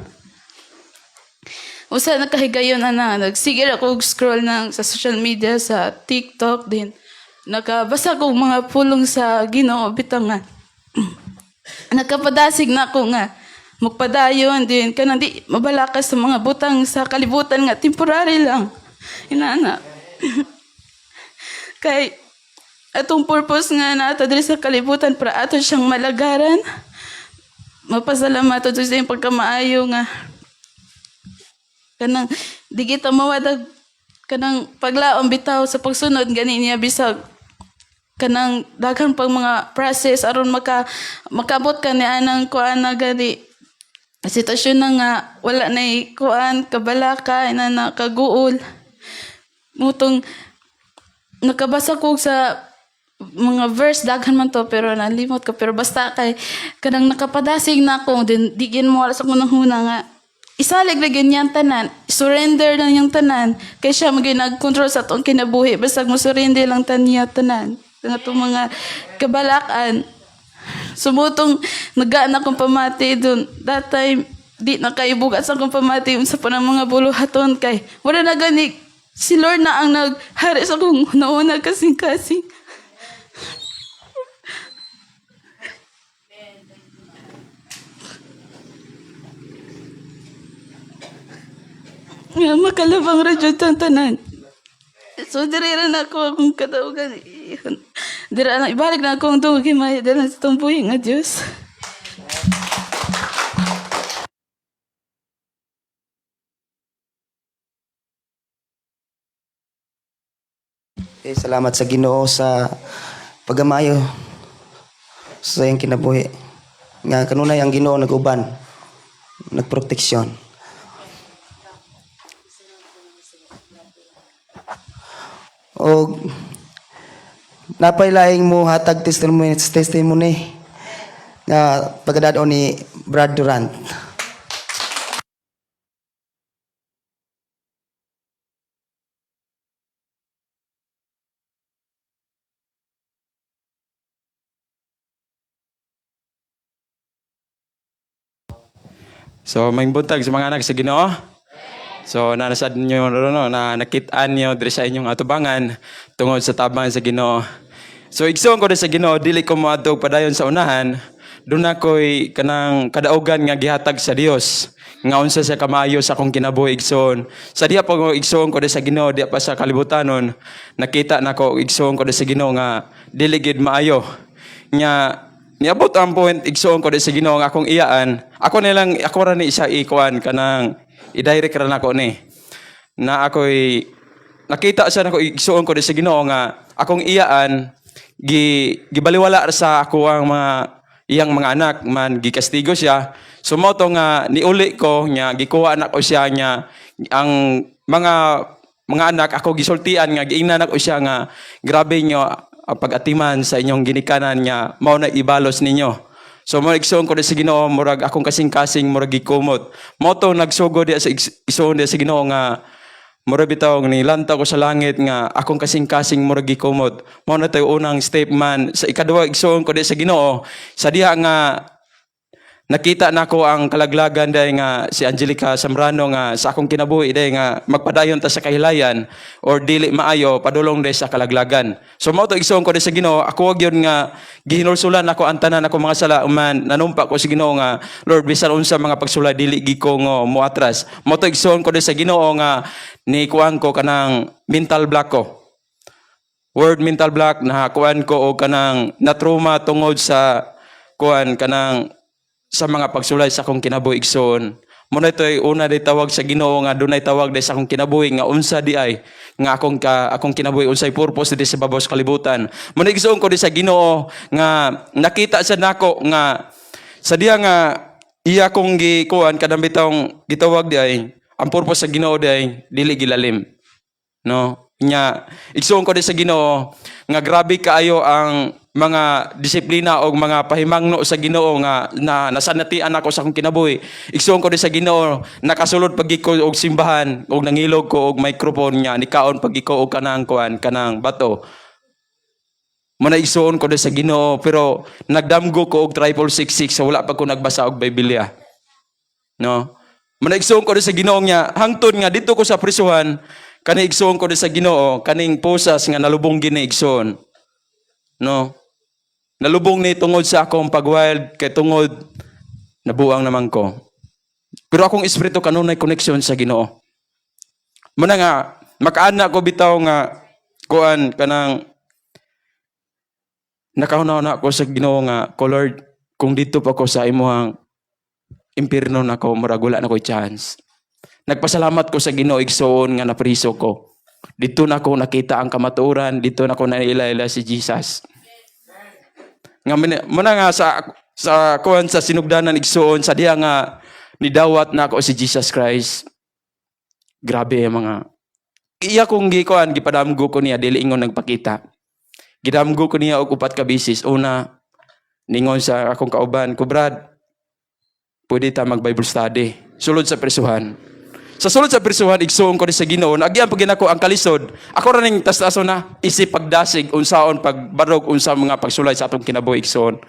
Usa na kahigayon ana, nagsige ra ko og scroll ng sa social media sa TikTok din. Nakabasa ko og mga pulong sa Ginoo bitaw nga nakapadasig na ako nga magpadayon din kanang di mabalaka sa mga butang sa kalibutan nga temporary lang. Inana. Kay atong purpose nga nato diri sa kalibutan para ato siyang malagaran. Mapasalamat sa iyong pagkamaayo nga kanang di kita mawadag kanang paglaom bitaw sa pagsunod gani niya, bisag kanang daghan pang mga process aron makabot ka ni anang kuan na gani sitwasyon na nga wala na kuan kabalaka, ina na kaguol mutong. Nakabasa ko sa mga verse, daghan man to pero nalimot ko, pero basta kay kanang nakapadasig na ako din, di gin mo sa akong huna nga isalig na ganyan tanan, surrender na niyang tanan kay siya maging nag-control sa atong kinabuhi, basta mo surrender lang taniya tanan ang atong mga kabalakan. Sumutong nagaan akong pamati dun. That time, di na kaibugat sa akong pamati sa pa ng mga buluhaton kay wala na gani si Lord na ang naghari sa akong nauna kasing-kasing. Nga makalabang radyo ang tanan. So, diri ra na ako akong katawgan. Dira na, ibalik na ako ang tungog himaya dala sa itong buhi nga Diyos. Okay, salamat sa Ginoo sa pagamayo sa iyang kinabuhi. Nga kanunay ang Ginoo naguban, nagproteksyon. O napay laing mo hatag testimony nga pagkadadon ni Brad Durant. So, may buntag sa mga anak sa Ginoo. So, nanasad ninyo no, na nakitaan niyo diri sa inyong atubangan tungod sa tabang sa Ginoo. So, igsoon ko diri sa Ginoo, dili ko moadtog padayon sa unahan. Doon na ko'y kanang kadaugan nga gihatag sa Dios nga unsa siya kamayo sa akong kinabuhi, igsoon. Sa diha pa ko, igsoon ko diri sa Ginoo, diha pa sa kalibutanon, nakita nako, igsoon ko diri sa Ginoo, nga dili gid maayo. Nya niabot ang point, igsoon ko di sa Ginoo, nga akong iyaan, ako nilang ako ra ni isa ikuan kanang i-direct ra nako ni na ako'y nakita sa nako, igsoon ko di sa Ginoo, nga akong iyaan gibaliwala sa ako ang mga iyang mga anak man, gikastigo siya. So mao to nga niuli ko nya gikuha na ko siya nya ang mga anak ako gisultian nga giingnan ako siya nga grabe nyo ang pag-atiman sa inyong ginikanan nga mao na ibalos ninyo. So mo igsoon ko di sa Ginoo, murag akong kasing-kasing murag gikumot. Mao to nagsugod di sa igsoon di sa Ginoo nga murag bitaw nilantaw ko sa langit nga akong kasing-kasing murag gikumot. Mao na tayo unang step man. Sa ikaduha, igsoon ko di sa Ginoo, sa diha nga nakita nako ang kalaglagan dahil nga si Angelica Zambrano nga sa akong kinabuhi dahil nga magpadayon ta sa kahilayan or dili maayo padulong dahil sa kalaglagan. So mao to, igsoon ko dahil sa Ginoo, ako wag yun nga gihinulsulan ako ang tanan ako mga sala man, nanumpa ko sa Ginoo nga Lord, bisan unsa mga pagsulay dili gi ko ngo moatras. Mao to, igsoon ko dahil sa Ginoo, nga ni kuan ko kanang mental block ko. Word mental block, nahakuan ko o kanang na-trauma tungod sa kuan kanang sa mga pagsulay sa akong kinabuhi, igsoon. Muna ito'y una di tawag sa Ginoo nga dunay tawag di sa akong kinabuhi nga unsa di ay nga akong kinabuhi, unsay purpose di sa babaw sa kalibutan. Muna, igsoon ko di sa Ginoo, nga nakita sa nako nga sa diya nga iya kong gikuan kadang bitawng gitawag di ay ang purpose sa Ginoo di ay dili gilalim, no? Nya igsuon ko di sa Ginoo nga grabe kaayo ang mga disiplina o mga pahimangno sa Ginoo nga na nasanatian ako sa akong kinabuhi. Igsuon ko di sa Ginoo, nakasulod pag ko og simbahan og nangilog ko og microphone nya nikaon pag ko og kanang kuan kanang bato. Muna, igsuon ko di sa Ginoo, pero nagdamgo ko og 666 sa wala pa ko nagbasa og Biblia, no? Muna, igsuon ko di sa Ginoo nga hangtod nga dito ko sa prisuhan kani, igsuon ko di sa Ginoo, kaning posas nga nalubong gini, igsuon, no? Nalubong ni tungod sa akong pagwild kay tungod nabuang naman ko. Pero akong espiritu kanunay connection sa Ginoo. Muna nga makaana ko bitaw nga kuan kanang nakahuna ko sa Ginoo nga ko, Lord, kung dito pa ko sa imuhang impierno nako, murag wala na ko'y chance. Nagpasalamat ko sa Ginoo, igsoon, nga napriso ko. Dito na ko nakita ang kamatuoran, dito na ko naila si Jesus. Nga muna nga sa kuan sa sinugdanan, igsoon, sa diha nga nidawat na ako si Jesus Christ. Grabe ang mga Iya kong gikuan, gipadamgo ko niya, dili ingon nagpakita. Gidamgo ko niya og upat ka bisis. Una, ningon sa akong kauban ko, "Brad, pwede ta mag Bible study." Sulod sa presuhan. Sa sulod sa presuhan, igsuon ko ni sa Ginoo, naagian pag nako ang kalisod. Ako ra ning tas-taso na isip pagdasig, unsaon pagbarog, unsa mga pagsulay sa atong kinabuhi, igsuon.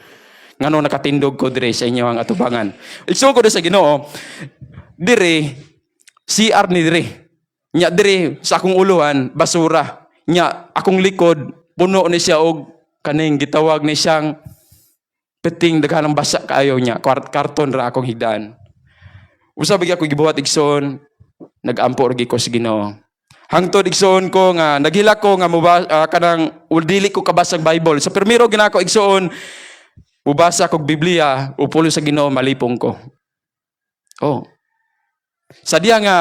Ngano nakatindog ko dire sa inyo ang atubangan. Igsuon ko sa Ginoo, dire CR ni dire. Nya dire sa akong uluhan basura. Nya akong likod puno ni siya og kaning gitawag ni siyang peting, daghan ang basa kaayo niya. Karton ra akong higdaan. Usa bigi ako gibuhat, igsoon, nagampo ra ko sa Ginoo. Hangtod, igsoon ko, nga naghilak ko nga muba, kanang dili ko kabasag Bible. Sa primero ginako, igsoon, mubasa kog Biblia, upulo sa Ginoo, malipong ko. Oh. Sa diya nga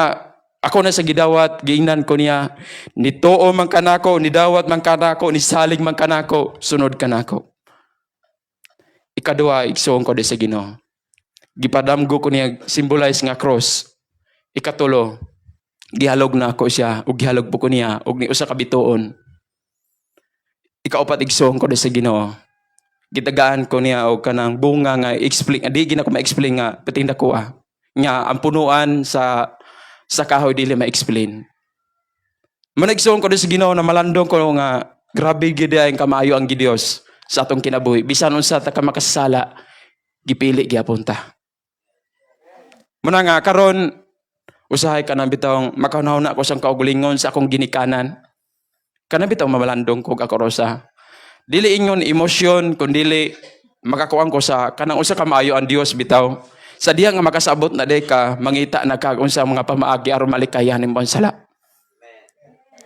ako na sa gidawat, giingnan ko niya, nituo man kanako, nidawat man kanako, nisalig man kanako, sunod kanako. Ikaduha, igsuon ko di sa Ginoo. Gipadamgo ko niya symbolize nga cross. Ikatulo, gihalog na ako siya, ug gihalog po ko niya, ug ni usa ka bituon. Ikaupat, igsuon ko di sa Ginoo. Gitagaan ko niya og kanang bunga nga explain, di gina ko ma-explain nga patinda ko ah. Nga ang punuan sa kahoy dili ma-explain. Manigsuon ko di sa Ginoo na malandong ko nga grabe gid ang kamaayo ang Diyos sa atong kinabuhi. Bisan unsa ta ka makasala, gipili gyapon ta. Muna nga karon usahay kanang bitawng makahuna ko sang kaugalingon sa akong ginikanan. Kanang bitaw mamalandong ko ako rosa. Dili ingon emosyon kun dili makakuan ko sa kanang usa ka maayo ang Dios bitaw. Sa diha nga makasabot na day ka, mangita na ka unsa mga pamaagi aron malikayan nimo ang sala.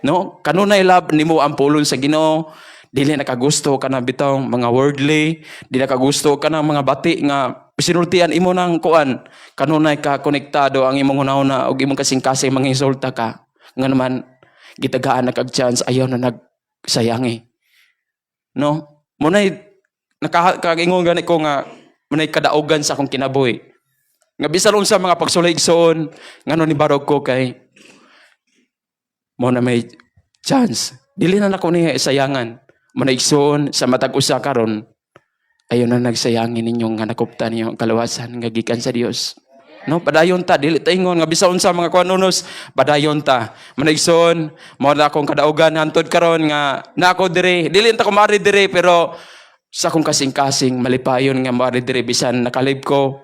No? Kanunay love nimo ang pulon sa Ginoo, dili nakagusto ka na bitaw mga worldly, di nakagusto ka ng mga bati nga sinultian imo ng kuan. Kanunay ka konektado ang imong hunahuna ug imong kasing-kasing manginsulta ka. Nga naman gitagaan na kag chance, ayaw na nagsayangi. No? Munay nakakaingon gani ko nga munay kadaugan sa akong kinabuhi. Nga bisan unsa mga pagsulay, igsoon, ngano ni barog ko kay mo na may chance. Dili na nako niya sayangan. Mo na, igsoon, sa matag usa karon ayo na nagsayangin ninyong nga nakuptan ninyo ang kaluwasan nga gikan sa Dios. No, padayon ta, dili ta ingon nga bisan unsa mga kuan unos, padayon ta. Manigsoon, mao na akong kadaugan hantod karon nga na ako diri. Dili ta ko maari diri, pero sa akong kasing-kasing malipayon nga maari diri bisan nakalib ko.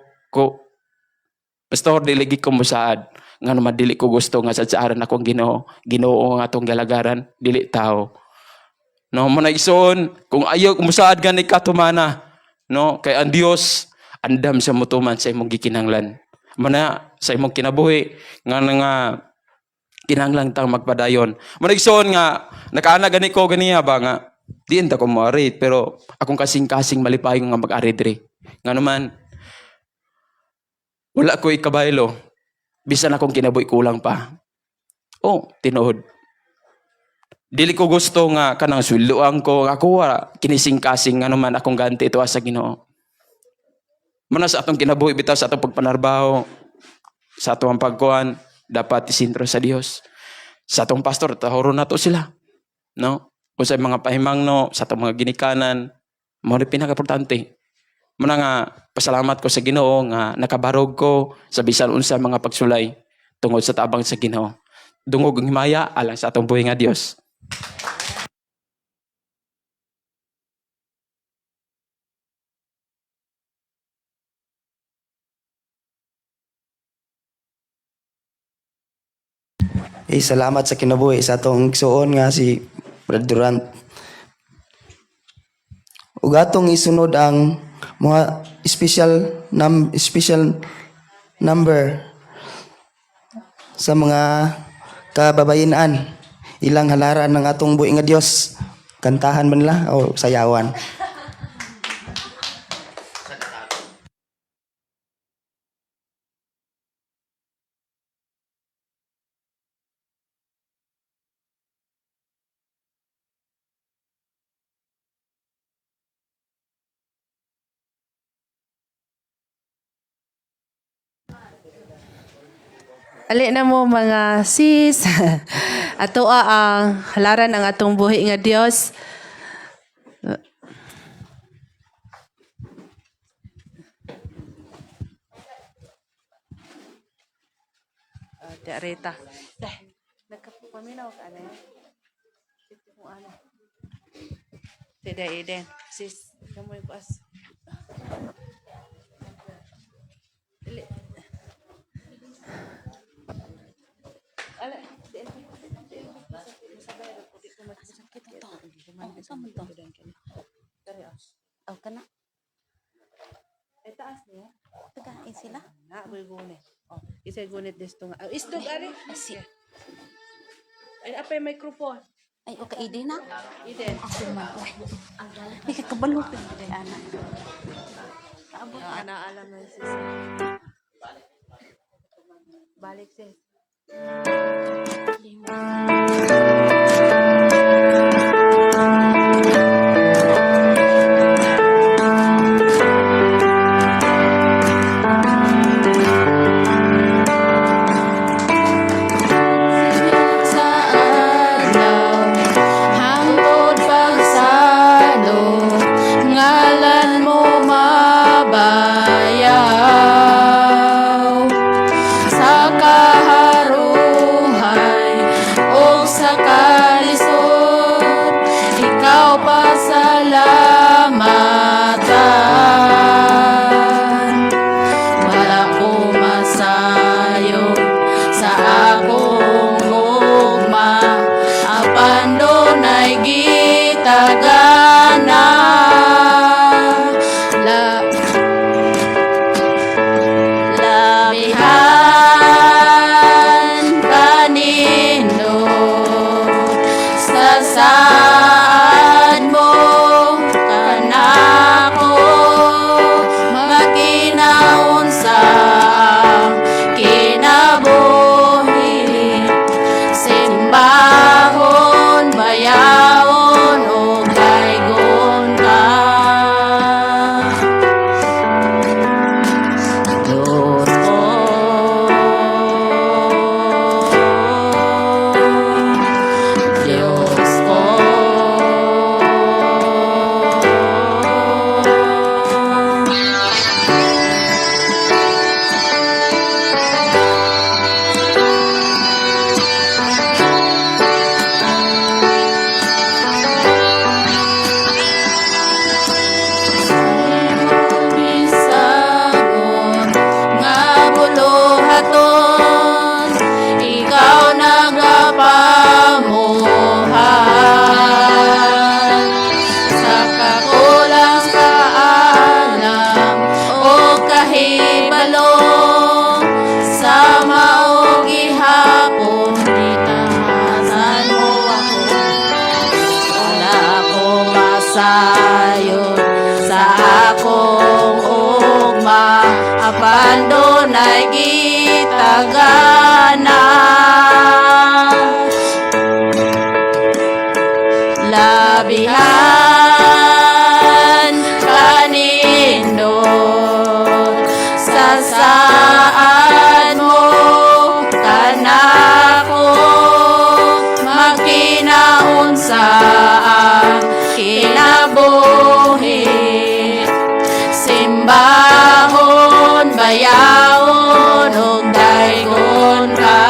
Pastor, dili gid ko musaad. Nga naman dili ko gusto nga sa akong Ginoo. Ginoo nga atong galagaran, dili tao. No, mo na, igsoon, kung ayaw musaad gani ka, tumana. No, kay ang Dios andam sa mutuman sa imong gikinahanglan. Mana sa imong kinabuhi nga nga kinahanglan tang magpadayon. Mo na, igsoon, nga nakaana gani ko ganiya ba nga diin ta ko moari, pero akong kasing-kasing malipayon nga mag-ari diri. Nga naman wala ko ikabaylo bisan akong kinabuhi kulang pa. Oh, tinuod. Dili ko gusto nga kanang sweldoan ko, ako wala kinising-kasing, nga naman akong ganti ito sa Ginoo. Muna sa atong kinabuhi bitaw, sa atong pagpanarbaho, sa atong pagkuan, dapat isintro sa Dios. Sa atong pastor, tahoro na to sila. No? O sa mga pahimangno, sa atong mga ginikanan, mao ni pinaka-importante. Muna nga pasalamat ko sa Ginoo nga nakabarog ko sa bisan unsa mga pagsulay tungod sa tabang sa Ginoo. Dungog ang himaya alang sa atong buhi nga Dios. Eh, salamat sa kinabuhi sa atong igsuon nga si Brad Durant. Ug atong isunod ang mga special number sa mga kababayenan, ilang halaran ng atong buhi nga Dios, kantahan man nila o sayawan. Ali na mo, mga sis. Ato ang halaran ang atong buhi nga Dios. Rita. Deh, nagkapaminaw ka na. Ito mo ano. Tida Eden. Sis, kamoy ko as. Dili. Ala, di di sabay ra ko di ko masakit to. Dari ah. Oh, kana. Ay taas niya. Tagain sila. Na, boy gunit. Oh, isa gunit disto nga. Ah, isdog ari. Si. Ay, apay microphone. Ay, okay, ide na. Eden. Ako man. May kakabalo pa yun, ana. Oh, ana alam na sis. Balik, sis. Sa adlaw hangtod pagsalo, ngalan mo mabayaw sa kaharuhay o sa kalisod, ikaw pasalamatan. Wala ko masayo sa akong gugma, apan dunay gitagana. La Labihan kanino sa saad mo kanako, makinaunsa ang kinabuhi, simbahon, bayaon o kaygon ka. Diyos ko, Diyos ko. Bisagon nga buluhaton, ikaw nagapamuhat sa kakulang kaalam o kahibalo, sa mao gihapon gitahasan mo ako. Wala ko masayon sa akong ugma, apan dunay gitagana. Labihan kanindot sa saad mo kanako, makinaunsa ang kinabuhi, simbahon, bayaon ug daygon ka.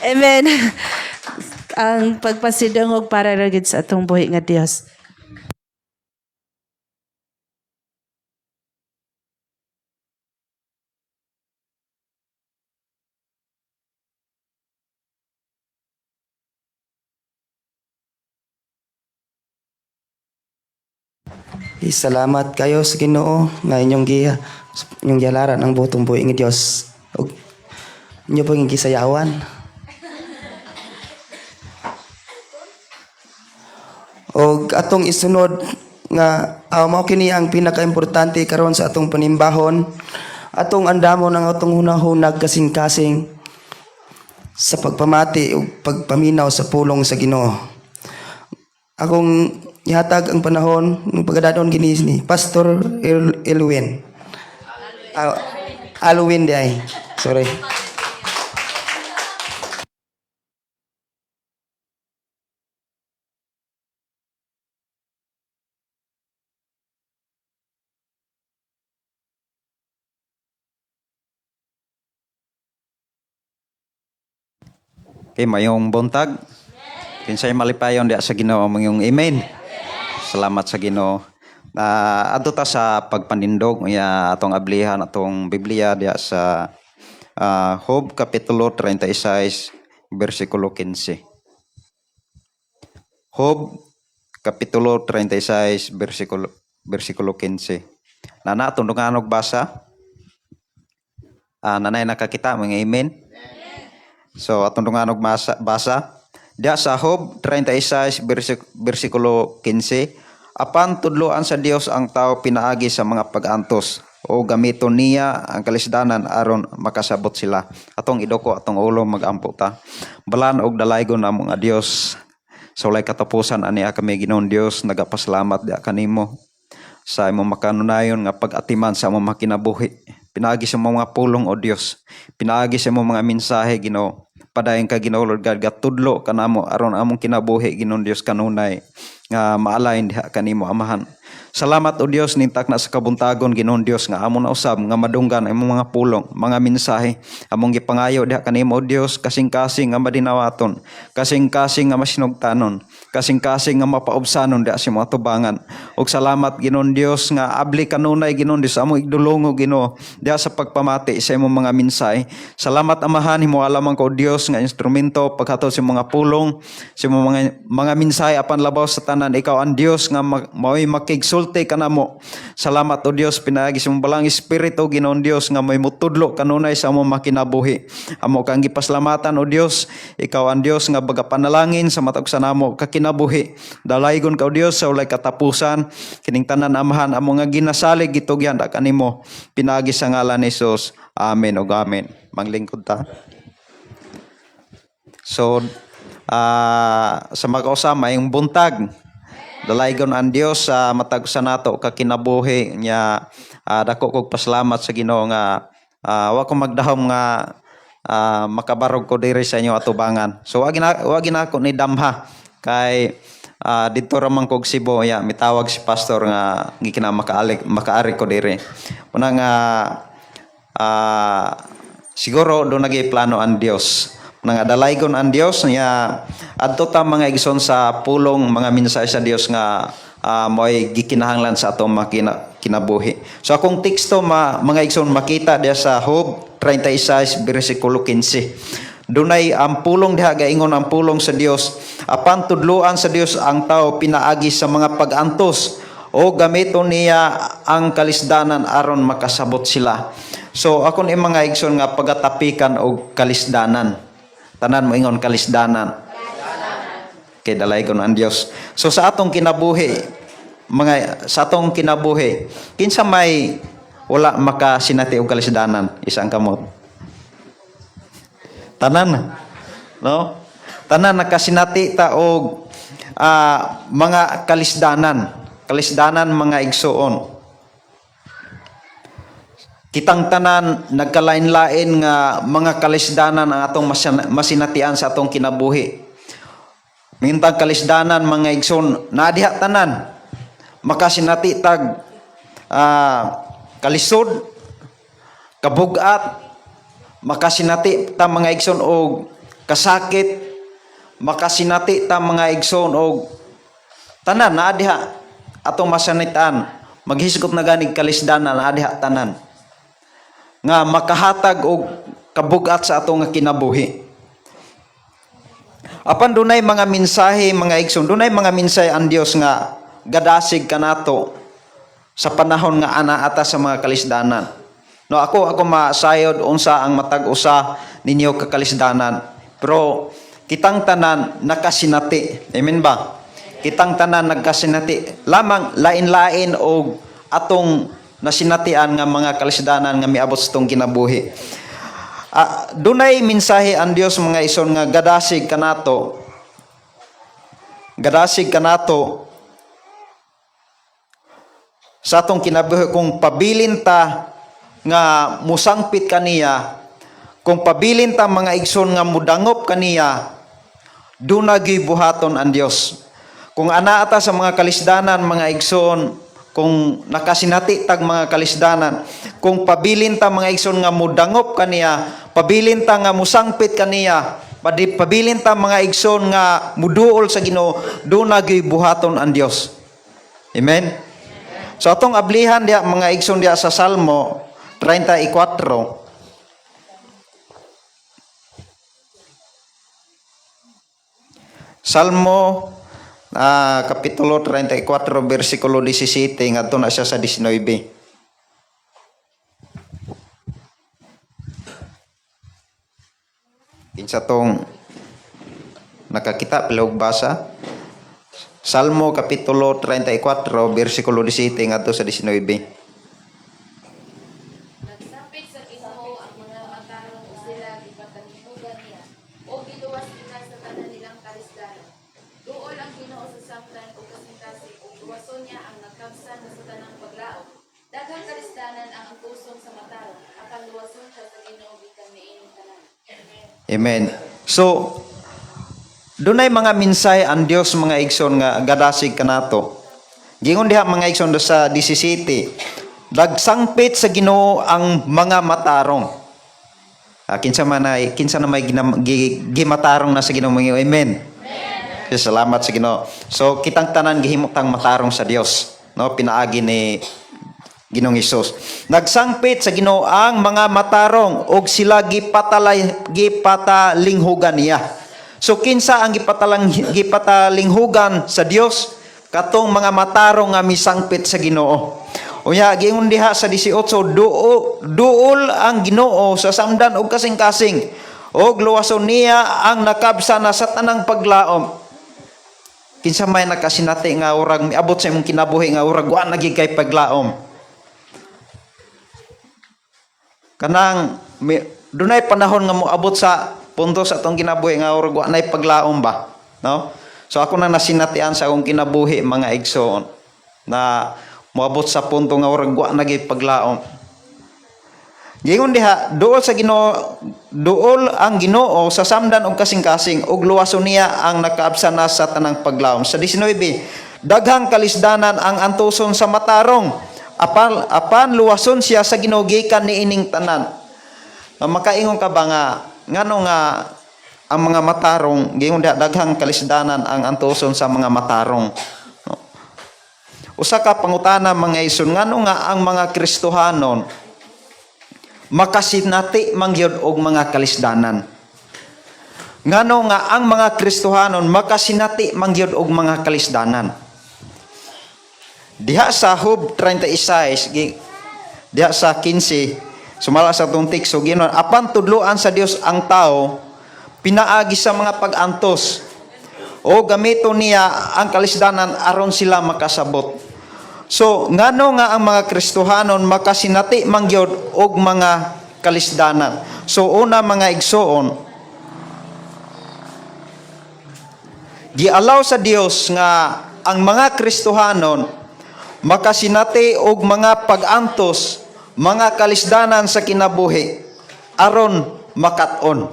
Amen. Ang pagpasidungog para ra gid sa atong buhi nga Dios. Salamat kayo sa Ginoo nga inyong giya inyong gihalaran ang butong buhi nga Dios. Ug inyo pong gisayawan. Og atong isunod nga mao kini ang pinakaimportante karon sa atong panimbahon, atong andamon ang atong hunahunag kasing-kasing sa pagpamati ug pagpaminaw sa pulong sa Ginoo. Akong ihatag ang panahon ng pagkadadon kini ni Pastor Elwin. Alwin di ay. Sorry. Okay, mayong buntag. Kinsay malipayon diha sa Ginoo mangiyong amen. Salamat sa Ginoo. Adto ta sa pagpanindog unya atong ablihan atong Biblia diha sa Job kapitulo 36 bersikulo 15. Job kapitulo 36 bersikulo 15. Nana atong dunganog basa. Nanay nakakita mga amen. So atong dunganog basa diha sa Job 36 bersikulo 15, apan tudloan sa Dios ang tao pinaagi sa mga pag-antos o gamiton niya ang kalisdanan aron makasabot sila. Atong idoko atong ulo, magampo ta. Balaan og dalaygon amo nga Dios sa walay katapusan, ani kami Ginoong Dios nagapasalamat diha kanimo sa imong makanunayon nga pag-atiman sa among makinabuhi. Pinaagi sa imong mga pulong, o Dios. Pinaagi sa imong mga mensahe, Ginoo. Padayon ka, Ginoo Lord God, gatudlo kanamo aron among kinabuhi, Ginoong Dios, kanunay nga maalain diha kanimo, Amahan. Salamat, o Dios, nintak na sa kabuntagon, Ginoong Dios, nga amo na usab nga madunggan ang imong mga pulong, mga mensahe. Among gipangayo diha kanimo, o Dios, kasing-kasing nga madinawaton, kasing-kasing nga masinugtanon, kasing-kasing nga mapaubsanon diha sa imong atubangan. Ug salamat, Ginoong Dios, nga abli kanunay, Ginoong Dios, among igdulongo, Ginoo, diha sa pagpamati sa imong mga mensahe. Salamat, Amahan, himo lamang ka, o Dios, nga instrumento paghatod sa imong mga pulong, sa imong mga mensahe, apan labaw sa tanan ikaw ang Dios nga mao'y makigsulti kanamo. Salamat, o Dios, pinaagi sa imong balang espiritu, Ginoong Dios, nga may mutudlo kanunay sa among makinabuhi. Amo kang gipasalamatan, o Dios, ikaw ang Dios nga baga panalangin sa matag sa namo kakinabuhi. Dalaygon ka, o Dios, sa walay katapusan. Kining tanan, Amahan, amo nga ginasalig gitugyan da kanimo pinaagi sa ngalan ni Jesus. Amen ug amen. Manglingkod ta. So, sa mag-usama yung buntag. Dalaygon ang Dios sa matag sa nato kakinabuhi nya, dako kog pasalamat sa Ginoo nga wa ko magdahom nga makabarog ko diri sa inyo atubangan. So wa gina ako ni damha kay didto ra man kog Cebu ya mitawag si pastor nga gikina makaalik makaari ko diri. Una nga siguro do nagi plano ang Dios. Nga dalaygon ang Dios niya, adto ta mga igsoon sa pulong, mga mensahe sa Dios nga mo'y gikinahanglan sa atong kinabuhi. So akong teksto mga igsoon makita diya sa Job 36 bersikulo 15. Dunay ang pulong diha, gaingon ang pulong sa Dios, apan tudloan sa Dios ang tao pinaagi sa mga pag-antos o gamiton niya ang kalisdanan aron makasabot sila. So akon mga igsoon nga pagatapikan og kalisdanan. Tanan mo ingon kalisdanan. Kay dalaygon ang Dios. So sa atong kinabuhi, mga sa atong kinabuhi, kinsa may wala makasinati og kalisdanan? Isang kamot. Tanan. No? Tanan nakasinati ta og mga kalisdanan. Kalisdanan mga igsuon. Kitang tanan nagkalain-lain nga mga kalisdanan ang atong masinatian sa atong kinabuhi. Mintag kalisdanan mga igsoon, nadiha tanan makasinati tag kalisod, kabugat, makasinati ta mga igsoon og kasakit, makasinati ta, mga igsoon, og tanan naa diha atong masanitan. Maghisgot na ganig kalisdanan, naa diha tanan nga makahatag og kabugat sa atong nga kinabuhi. Apan dunay mga mensahe, mga igsoon, dunay mga mensahe ang Dios nga gadasig kanato sa panahon nga ana ata sa mga kalisdanan. No, ako masayod unsa ang matag usa ninyo kakalisdanan. Pero kitang tanan nakasinati. Amen ba? Kitang tanan nagkasinati. Lamang lain-lain og atong nasinatian nga mga kalisdanan nga miabot sa atong kinabuhi. Ah, dunay mensahe ang Dios, mga igsoon, nga gadasig kanato. Gadasig kanato sa atong kinabuhi kung pabilin ta nga musangpit kaniya, kung pabilin ta, mga igsoon, nga mudangop kaniya, duna gyuy buhaton ang Dios. Kung ana ata sa mga kalisdanan, mga igsoon, kung nakasinati tag mga kalisdanan, kung pabilin ta, mga igsoon, nga mudangop kaniya, pabilin ta nga musangpit kaniya, pabilin ta, mga igsoon, nga muduol sa Ginoo, duna gyuy buhaton ang Dios. Amen. So atong ablihan diha, mga igsoon, diha sa Salmo 34. Salmo kapitulo 34 bersikulo 17 ngadto na siya sa 19. Kinsa tong nakakita, palihog basa? Salmo kapitulo 34 bersikulo 17 ngadto sa 19. Nagsapit sa Ginoo ang mga matarong ug sila gipatalinghugan niya, ug giluwas sila sa tanan nilang kalisdanan. Duol ang Ginoo sa samdan ug kasing-kasing, ug luwason niya ang nakabsan sa tanang paglaom. Daghang kalisdanan ang antuson sa matarong, apan luwason siya sa Ginoo gikan niining tanan. Amen. Amen. So, dunay mga mensahe ang Dios, mga igsoon, nga gadasig kanato. Gingon diha, mga igsoon, do sa 17, dagsangpit sa Ginoo ang mga matarong. Ah, kinsa na may gimatarong na sa Ginoo, mga amen. Amen. Salamat sa Ginoo. So kitang tanan gihimo tang matarong sa Dios, no, pinaagi ni Ginoong Hesus. Nagsangpit sa Ginoo ang mga matarong ug sila gipatalinghugan niya. So kinsa ang gipatalinghugan sa Dios? Katong mga matarong nga misangpit sa Ginoo. Unya giingon diha sa 18, duol ang Ginoo sa samdan ug kasing-kasing ug luwason niya ang nakabsa na sa tanang paglaom. Kinsa may nakasinati nga urag miabot sa imong kinabuhi nga urag wa na gyud kay paglaom? Kanang dunay panahon nga moabot sa punto sa atong kinabuhi nga urag wa nay paglaom ba, no? So ako na nasinatian sa akong kinabuhi, mga igsoon, na moabot sa punto nga urag wa na gyud paglaom. Gingon diha, duol sa Ginoo, duol ang Ginoo sa samdan og kasing-kasing ug luwason niya ang nakaabsa na sa tanang paglaom. Sa 19, daghang kalisdanan ang antuson sa matarong. Apan luwason siya sa Ginoo gikan niining tanan. Makaingon ka ba nga ngano nga ang mga matarong, gingon diha, daghang kalisdanan ang antuson sa mga matarong? No? Usa ka pangutana, mga igsoon, ngano nga ang mga Kristohanon makasinati mangyod og mga kalisdanan? Ngano nga ang mga Kristohanon makasinati mangyod og mga kalisdanan? Diha sa Job 36, diha sa 15, sumala sa atong teksto, ginon, apan tudloan sa Dios ang tao pinaagi sa mga pag-antos o gamito niya ang kalisdanan aron sila makasabot. So, ngano nga ang mga Kristohanon makasinati mangyod og mga kalisdanan? So, una, mga igsoon, gialaw sa Dios nga ang mga Kristohanon makasinati og mga pag-antos, mga kalisdanan sa kinabuhi aron makat-on.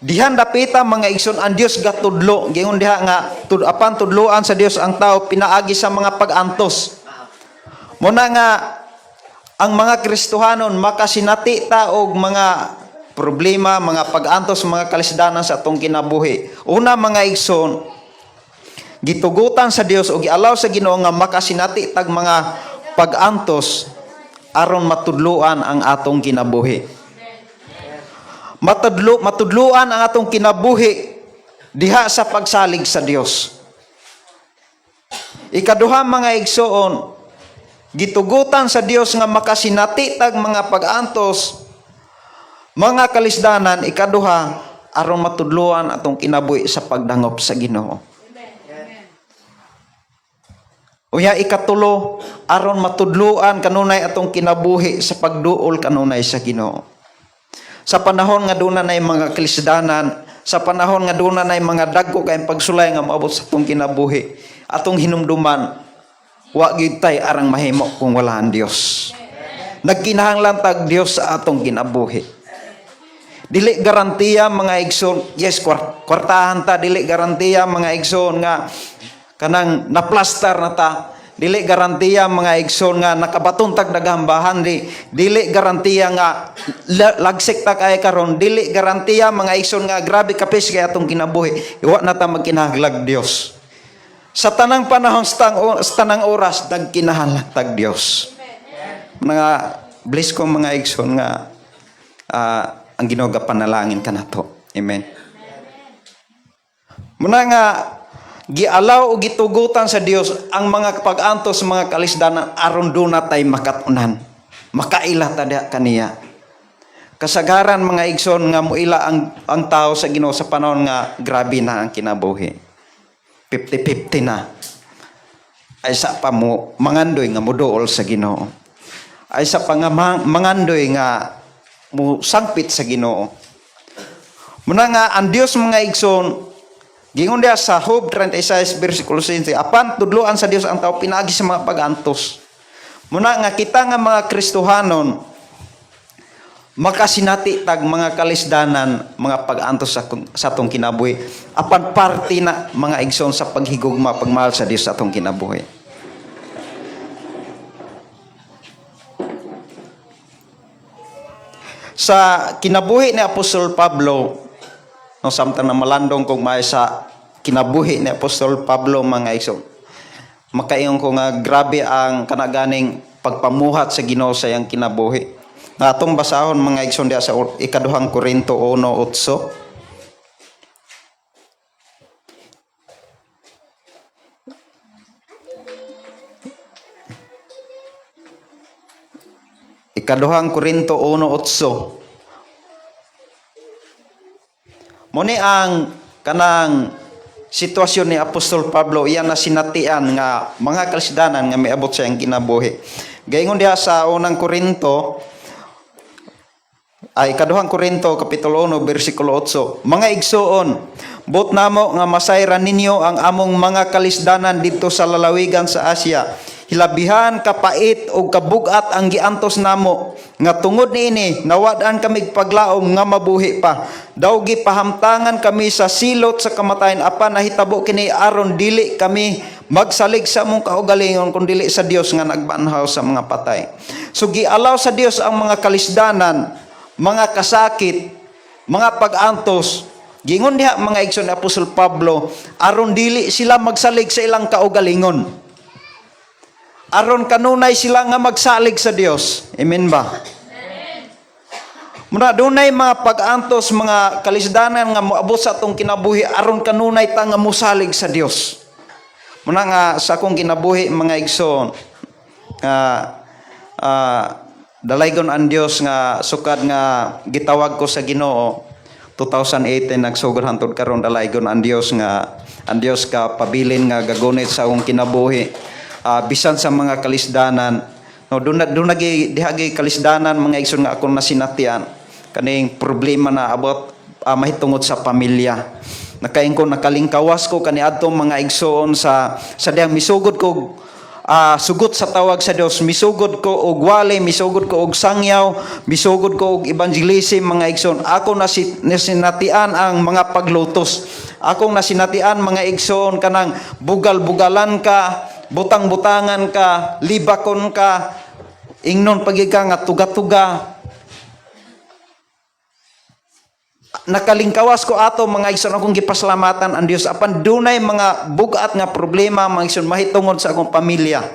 Dihan dapita, mga igsoon, ang Dios gatudlo. Gingon diha nga apan tudloan sa Dios ang tao pinaagi sa mga pag-antos. Muna nga ang mga Kristohanon makasinati ta og mga problema, mga pag-antos, mga kalisdanan sa atong kinabuhi. Una, mga igsoon, gitugutan sa Dios o gialaw sa Ginoo nga makasinati tag mga pag-antos aron matudluan ang atong kinabuhi. Matudluan ang atong kinabuhi diha sa pagsalig sa Dios. Ikaduha, mga igsoon, gitugutan sa Dios nga makasinati tag mga pag-antos, mga kalisdanan, ikaduha, aron matudluan atong kinabuhi sa pagdangop sa Ginoo. Unya ikatulo, aron matudluan kanunay atong kinabuhi sa pagduol kanunay sa Ginoo. Sa panahon nga duna nay mga kalisdanan, sa panahon nga duna nay mga dagko kay pagsulay nga moabot sa atong kinabuhi, atong hinumduman, wa gyud tay arang mahimo kung wala ang Dios. Nagkinahanglan tag Dios sa atong kinabuhi. Dili garantiya, mga igsoon, yes, kwartahan ta, dili garantiya, mga igsoon, nga kanang naplastar na ta. Dili garantiya, mga igsoon, nga nakabaton tag daghang bahan, dili garantiya nga lagsik ta kay karon, dili garantiya, mga igsoon, nga grabe kapis kay atong kinabuhi. Wa na ta magkinahanglag Dios. Sa tanang panahon, sa tanang oras, nagkinahanglan tag Dios. Mga bless ko, mga igsoon, nga ang Ginoo panalangin kanato. Amen. Muna nga gialaw o gitugutan sa Dios ang mga pag-antos, mga kalisdanan aron duna tay makat-unan. Makaila ta diha kaniya. Kasagaran, mga igsoon, nga muila ang tao sa Ginoo sa panahon nga grabe na ang kinabuhi. 50-50 na. Ay sa pa mo mangandoy nga muduol sa Ginoo. Ay sa pa nga mangandoy nga mo sangpit sa Ginoo. Muna nga ang Dios, mga igsoon, gingon diha sa Job 36 versikulo 7, apan tudloan sa Dios ang tao pinaagi sa mga pag-antos. Muna nga kita nga mga Kristohanon makasinati tag mga kalisdanan, mga pag-antos sa atong kinabuhi. Apan parte na, mga igsoon, sa paghigugma, pagmahal sa Dios sa atong kinabuhi. Sa kinabuhi ni Apostol Pablo, no, samtang na malandong kong may sa kinabuhi ni Apostol Pablo, mga igsoon, makaingon ko nga grabe ang kanaganing pagpamuhat sa Ginoo sa iyang kinabuhi. Na atong basahon, mga igsoon, diha sa Ikaduhang Korinto 1:8. Ikaduhang Korinto 1:8. Muni ang kanang sitwasyon ni Apostol Pablo, iyan na sinatian nga mga kalisdanan nga miabot sa iyang kinabuhi. Gaingon diha sa Unang Korinto ay Ikaduhang Korinto kapitulo 1 bersikulo 8. "Mga igsuon, buot namo nga masayran ninyo ang among mga kalisdanan didto sa lalawigan sa Asia. Hilabihan kapait o kabugat ang giantos namo nga tungod niini nawad-an kami paglaom nga mabuhi pa. Daw gipahamtangan kami sa silot sa kamatayon, apan nahitabo kini aron dili kami magsalig sa among kaugalingon kun dili sa Dios nga nagbanhaw sa mga patay." So gialaw sa Dios ang mga kalisdanan, mga kasakit, mga pag-antos. Gingon diha, mga igsoon, ni Apostol Pablo aron dili sila magsalig sa ilang kaugalingon. Aron kanunay sila nga magsalig sa Dios. Amen ba? Muna dunay mga pag-antos, mga kalisdanan nga moabot sa atong kinabuhi aron kanunay ta nga mosalig sa Dios. Muna nga sa akong kinabuhi, mga igsoon, nga dalaygon ang Dios nga sukad nga gitawag ko sa Ginoo 2018 nagsugod hantod karon, dalaygon ang Dios nga ang Dios ka pabilin nga gagunit sa akong kinabuhi bisan sa mga kalisdanan, no. Doon nagi diha gi kalisdanan, mga igsoon, nga akong nasinatian kaning problema na about mahitungod sa pamilya. Nakain ko nakalingkawas ko kaniadto, mga igsoon, sa dihang misugod ko sugot sa tawag sa Dios, misugod ko og wali, misugod ko og sangyaw, misugod ko og evangelism, mga igsoon. Ako nasinatian ang mga paglutos. Akong nasinatian, mga igsoon, kanang bugal-bugalan ka, butang-butangan ka, libakon ka, ingnon pagi ka nga tuga-tuga. Nakalingkawas ko ato, mga igsoon, akong gipasalamatan ang Dios, apan dunay mga bugat nga problema, mga igsoon, mahitungod sa akong pamilya.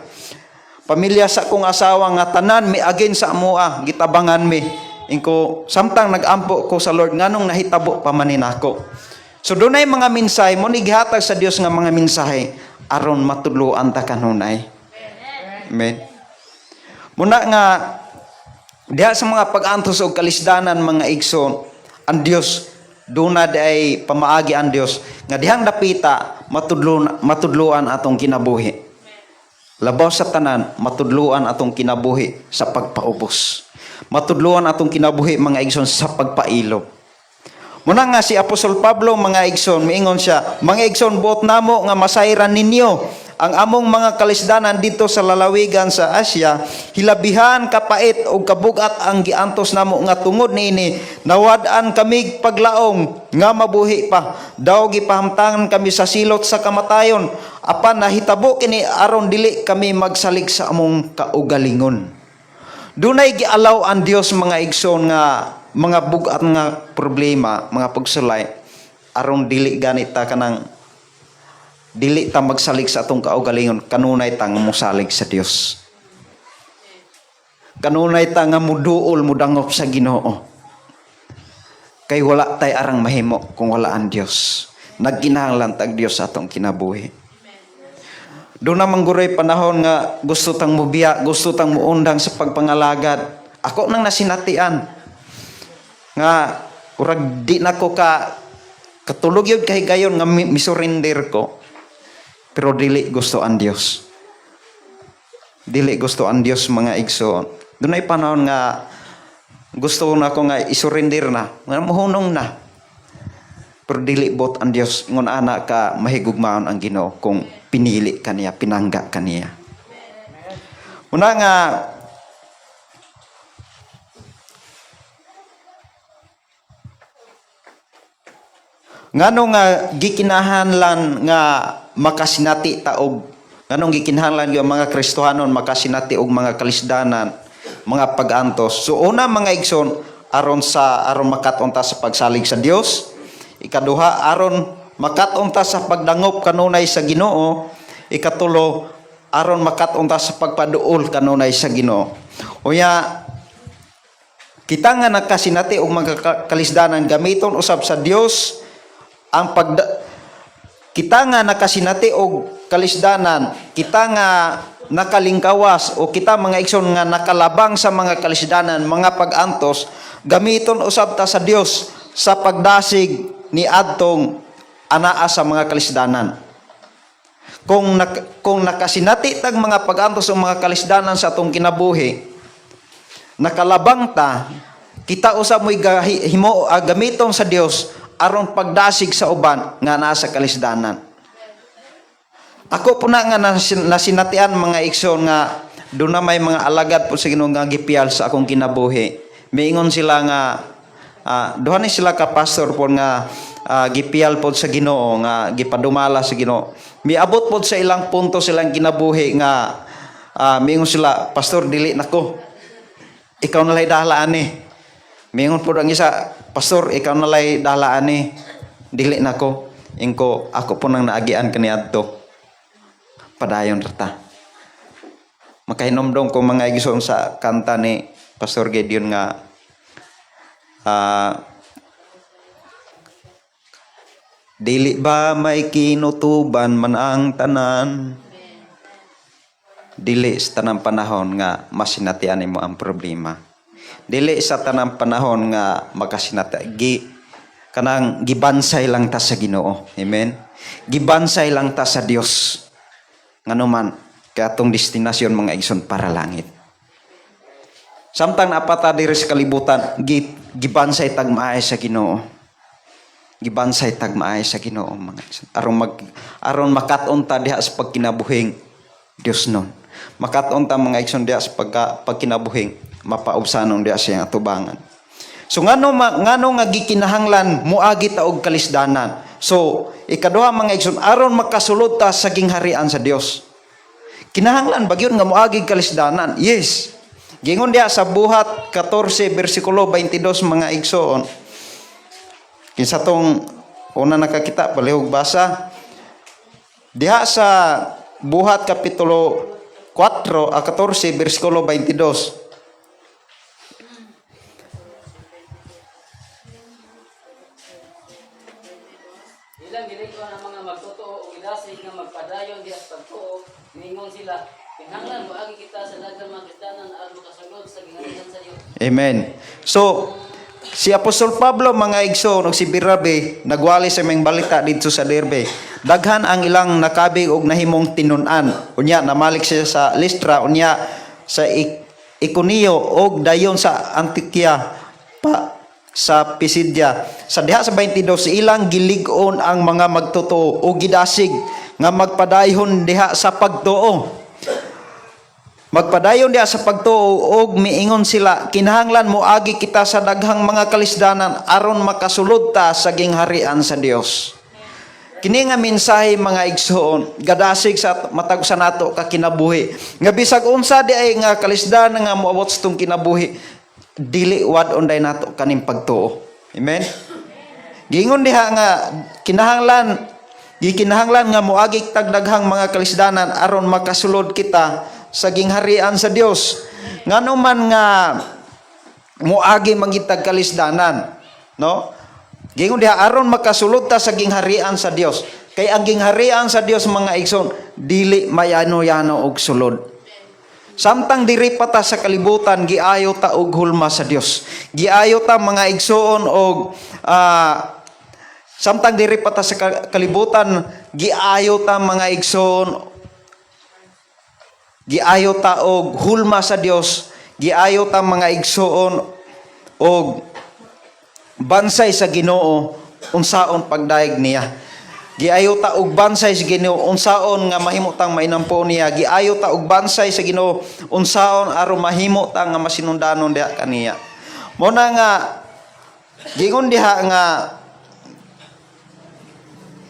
Pamilya sa akong asawa nga tanan mi against sa amoa, gitabangan mi. Ingko samtang nagampo ko sa Lord, nganong nahitabo pa man ni nako? So dunay mga mensahe mo ni gihatag sa Dios nga mga mensahe aron matudloan ta kanunay. Amen. Muna nga diha sa mga pag-antos og kalisdanan, mga igsoon, ang Dios duna ay pamaagi ang Dios nga dihang dapita matudloan atong kinabuhi. Labaw sa tanan, matudloan atong kinabuhi sa pagpaubos. Matudloan atong kinabuhi, mga igsoon, sa pagpailob. Muna nga si Apostol Pablo, mga igsoon, miingon siya, "Mga igsoon, buot namo nga masayran ninyo ang among mga kalisdanan dito sa lalawigan sa Asia. Hilabihan kapait o kabugat ang giantos namo nga tungod niini nawad-an kami paglaom nga mabuhi pa. Daw gipahamtangan kami sa silot sa kamatayon. Apan nahitabo kini aron dili kami magsalig sa among kaugalingon." Dunay gialaw ang Dios, mga igsoon, nga mga bugat nga problema, mga pagsulay, aron dili ganit ta kanang dili ta magsalig sa atong kaugalingon, kanunay ta nga mosalig sa Dios. Kanunay ta nga muduol, mudangop sa Ginoo. Kay wala tay arang mahimo kung wala ang Dios. Nagkinahanglan tag Dios sa atong kinabuhi. Doon naman guroy panahon nga gusto tang mubiya, gusto tang muundang sa pagpangalagad. Ako nang nasinatian nga urag di na ko ka katulog yun kay gayon nga misurrender ko. Pero dili gusto ang Dios. Dili gusto ang Dios, mga igsoon. Doon ay panahon nga gusto na ko nga isurrender na, nga muhunong na. Pero dili buot ang Dios ngon ana ka mahigugmaon ang Ginoo kung pinili ka niya, pinangga ka niya. Una nga ngano nga gikinahanglan nga makasinati ta og nganong gikinahanglan yung mga Kristohanon makasinati og mga kalisdanan, mga pag-antos? So una, mga igsoon, aron makat-on ta sa pagsalig sa Dios. Ikaduha, aron makat-on ta sa pagdangop kanunay sa Ginoo. Ikatulo, aron makat-on ta sa pagpaduol kanunay sa Ginoo. Unya kita nga nakasinati og mga kalisdanan, gamiton usab sa Dios ang kita nga nakasinati og kalisdanan, kita nga nakalingkawas o kita, mga igsoon, nga nakalabang sa mga kalisdanan, mga pag-antos, gamiton usab ta sa Dios sa pagdasig ni adtong anaa sa mga kalisdanan. Kung nakasinati tag mga pag-antos o mga kalisdanan sa atong kinabuhi, nakalabang ta, kita usab mo'y gamiton sa Dios aron pagdasig sa uban nga nasa kalisdanan. Ako po na nga nasinatian, mga igsoon, nga doon na may mga alagad po sa Ginoo nga gipiyal sa akong kinabuhi. Miingon sila nga duha ni sila ka pastor po nga gipiyal po sa Ginoo nga gipadumala sa Ginoo. Miabot po sa ilang punto silang kinabuhi nga miingon sila, "Pastor, dili nako. Ikaw na lay dala ani." Miingon po ang isa, "Pastor, ikaw na lay dala ani. Dili nako." Ingko, "Ako po nang naagian kaniadto. Padayon ra ta." Makahinomdom ko, mga igsoon, sa kanta ni Pastor Gideon nga "Dili ba may kinutuban man ang tanan?" Dili sa tanang panahon nga masinatian nimo ang problema. Dili sa tanang panahon nga makasinati. Kanang gibansay lang ta sa Ginoo. Amen. Gibansay lang ta sa Dios. Ngano man kay atong destinasyon, mga igsoon, para langit. Samtang napata diri sa kalibutan, gibansay tag maay sa Ginoo. Gibansay tag maay sa Ginoo, mga igsoon. Aron makat-on ta diha sa pagkinabuhing Dios nun. Makat-on ta, mga igsoon, diha sa pagkinabuhing mapaubsanon diha sa iyang atubangan. So ngano nga gikinahanglan moagi ta og kalisdanan? So ikaduha, mga igsoon, aron makasulod ta sa gingharian sa Dios. Kinahanglan ba gyud nga moagi kalisdanan? Yes. Gingon diha sa Buhat 14 bersikulo 22, mga igsoon. Kinsa tong una nakakita, palihog basa. Diha sa Buhat kapitulo 4 a 14 bersikulo 22. Ilang gilingon ang mga magtotoo ug gidasig nga magpadayon diha sa pagtuo, niingon sila, kinahanglan moagi kita sa daghang mga kasdanan aron makasulod sa gingharian sa Dios. Amen. So, si Apostol Pablo, mga igsoon, ug si Bernabe nagwali sa mga balita didto sa Derbe. Daghan ang ilang nakabig og nahimong tinun-an. Unya namalik siya sa Listra, unya sa Iconio og dayon sa Antioquia pa sa Pisidia. Sa diha sa 22, ilang gilig-on ang mga magtotoo o gidasig nga magpadayon diha sa pagtuo. Magpadayon diha sa pagtuo og miingon sila, kinahanglan moagi kita sa daghang mga kalisdanan aron makasulod ta sa gingharian sa Dios. Kini nga mensahe, mga igsoon, gadasig sa matag sa nato ka kinabuhi. Nga bisag unsa di ay nga kalisdanan nga moabot sa tong kinabuhi, dili wad-on day nato kaning pagtuo. Amen. Giingon diha nga gikinahanglan nga moagi tag daghang mga kalisdanan aron makasulod kita sa gingharian sa Dios. Ngano man nga moagi mangitag kalisdanan, no? Giingon diha aron makasulod ta sa gingharian sa Dios. Kay ang gingharian sa Dios, mga igsoon, dili mayano-yano og sulod. Samtang diri pa ta sa kalibutan, giayo ta og hulma sa Dios. Giayo ta, mga igsoon, og samtang diri pa ta sa kalibutan, giayo ta, mga igsoon, giayo ta og hulma sa Dios, giayo ta, mga igsoon, og bansay sa Ginoo unsaon pagdayeg niya. Giayo ta og bansay sa Ginoo unsaon nga mahimo tang mainampo niya. Giayo ta og bansay sa Ginoo unsaon aron mahimo ta nga masinundanon diha kaniya. Mo na nga giingon diha nga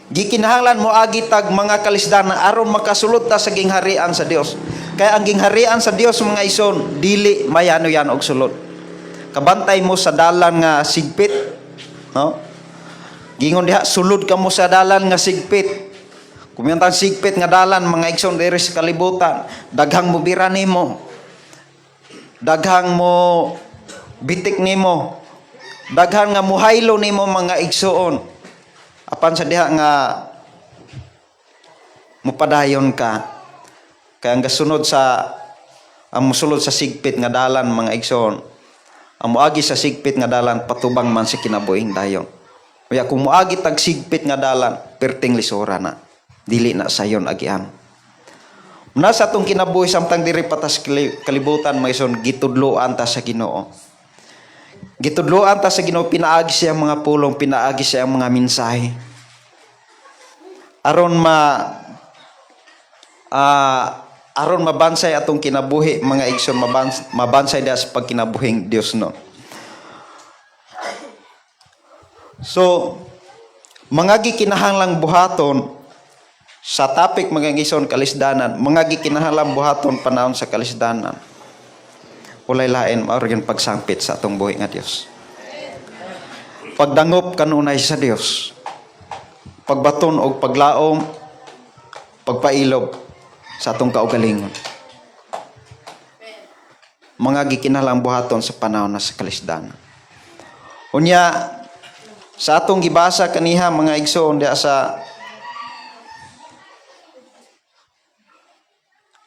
gikinahanglan mo agi tag mga kalisdanan aron makasulod ta sa gingharian sa Dios. Kaya ang gingharian sa Dios, mga igsoon, dili mayano-yano og sulod. Kabantay mo sa dalan nga sigpit, no? Gingon diha, sulod ka mo sa dalan nga sigpit. Kung yung sigpit nga dalan, mga igsoon, diri sa kalibutan, daghang mo bira nimo. Daghang mo bitik nimo. Daghan nga muhaylo nimo, mga igsoon. Apan sa diha nga mupadayon ka. Kaya ang gasunod sa ang musulod sa sigpit nga dalan, mga igsoon, ang muagi sa sigpit nga dalan patubang man sa kinabuhing dayon. Kaya kung muagi tag sigpit nga dalan, perting lisora na. Dili na sayon agian. Nasa atong kinabuhi samtang diri pa ta sa kalibutan, mga igsoon, gitudloan ta sa Ginoo. Gitudloan ta sa Ginoo, pinaagi siya ang mga pulong, pinaagi siya ang mga mensahe. Aron mabansay atong kinabuhi, mga igsoon, mabansay diha sa pagkinabuhing Dios, no. So, mga gikinahanglang buhaton sa topic, mga igsoon, kalisdanan, mga gikinahanglang buhaton panahon sa kalisdanan. Walay lain, mao gyud pagsangpit sa atong buhi nga Dios. Pagdangop kanunay sa Dios. Pagbaton og paglaom, pagpailob sa atong kaugalingon. Mga gikinahanglang buhaton sa panahon na sa kalisdanan. Unya, sa atong gibasa kaniha, mga igsoon, diha sa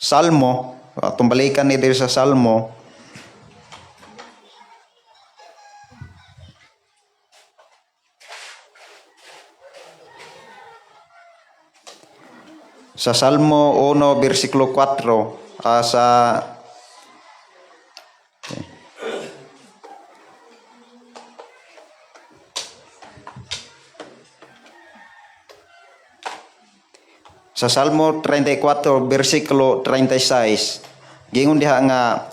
Salmo, atong balikan ni diri sa Salmo, sa Salmo 1 bersikulo 4, sa Salmo 34 bersikulo 36, gingon diha nga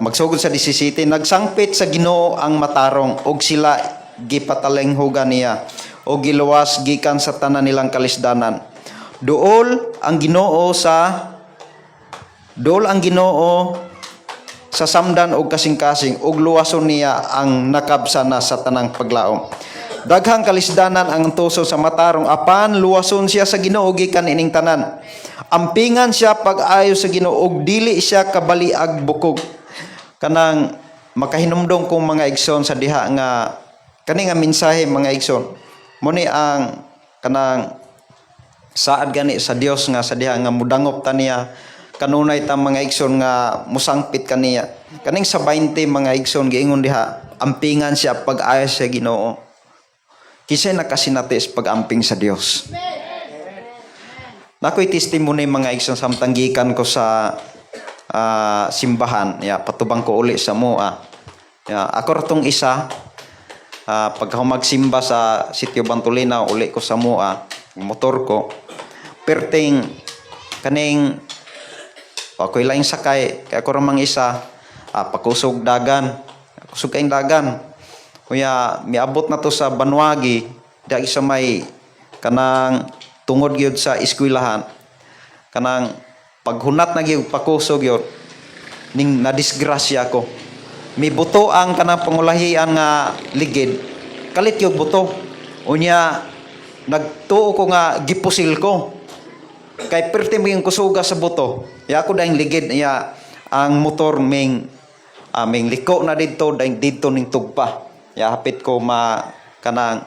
magsugod sa 17, "Nagsangpit sa Ginoo ang matarong ug sila gipatalinghugan niya o giluwas gikan sa tanan nilang kalisdanan. Duol ang Ginoo Sa samdan og kasing-kasing ug luwason niya ang nakabsa na sa tanang paglaom. Daghang kalisdanan ang tuso sa matarong, apan luwason siya sa Ginoo gikan ining tanan. Ampingan siya pag-ayo sa Ginoo ug dili siya kabaliag bukog. Kanang makahinumdom kong, mga igsoon, sa diha nga kani nga mensahe, mga igsoon, mo ni ang kanang saad gani sa Dios nga sa diha nga mudangop ta niya, kanunay ta, mga igsoon, nga musangpit kaniya. Kaning sa 20, mga igsoon, giingon diha, ampingan siya pag-ayo sa Ginoo. Kinsay nakasinati sa pag-amping sa Dios? Nakoy testimony, mga igsoon, samtang gikan ko sa simbahan ya, patubang ko uli sa mua ya, ako ra tong isa. Pagka magsimba sa Sitio Bantolina, uli ko sa mua, motor ko perting kaning ako'y laing sakay kay ako ra mang isa. Pakusog dagan, kusog kayong dagan. Kuya, miabot na to sa Banwagi, di sa may kanang tungod gyud sa eskwelahan. Kanang paghunat na gyud pakusog yun, ning nadisgrasya ko. Mibuto ang kanang pangulahian nga ligid. Kalit yung buto. Unya, nagtuo ko nga gipusil ko. Kay perti mo yung kusuga sa buto. Ya ako dahing ligid ya ang motor ming liko na didto, dahing didto ning tugpa. Ya hapit ko ma kanang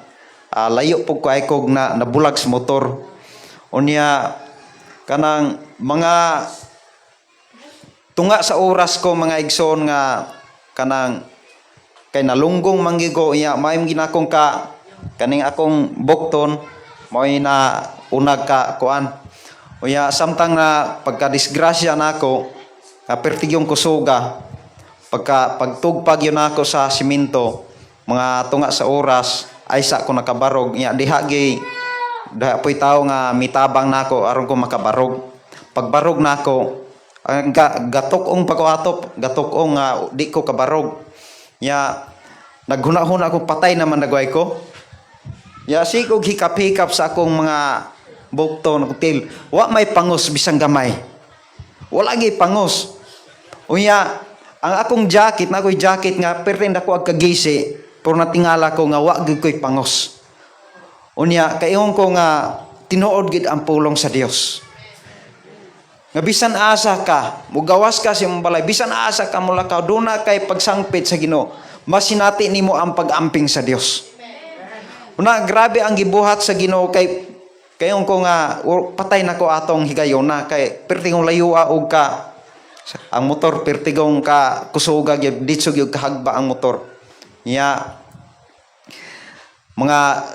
layo pug ko ay kog na nabulag sa motor. Unya kanang mga tunga sa oras ko, mga igsoon, nga kanang kay nalunggong manggigo iya maayong ginakong ka kaning akong bukton mo'y na unag ka kuan. Unya samtang na pagka-disgrasya nako, kapertig yung kusuga, pagka pagtugpag yun ako sa simento, mga tunga sa oras ay sa ko nakabarog. Nya diha gi diha po'y tao nga mitabang nako aron ko makabarog. Pagbarog nako, ang gatok-ong pagkuatop, gatok-ong nga di ko kabarog. Nya naghuna-huna ako, patay naman nagway ko. Ya sikog hikap-hikap sa akong mga bukton til. Wa may pangos bisang gamay. Wala gi pangos. Unya ang akong jacket, na ako'y jacket nga pertend ako ag kagisi, pero natingala ko nga wa gyud ko'y pangos. Unya kaingon ko nga tinuod gid ang pulong sa Dios. Nga bisan asa ka, mugawas ka sa imong balay, bisan asa ka mulakaw, duna kay pagsangpit sa Ginoo, masinati nimo ang pag-amping sa Dios. Una, grabe ang gibuhat sa Ginoo kay kayon ko nga patay na ko atong higayona kay pertigong layua og ka ang motor, pertigong ka kusuga gyud, ditso gyud kahagba ang motor. Nya mga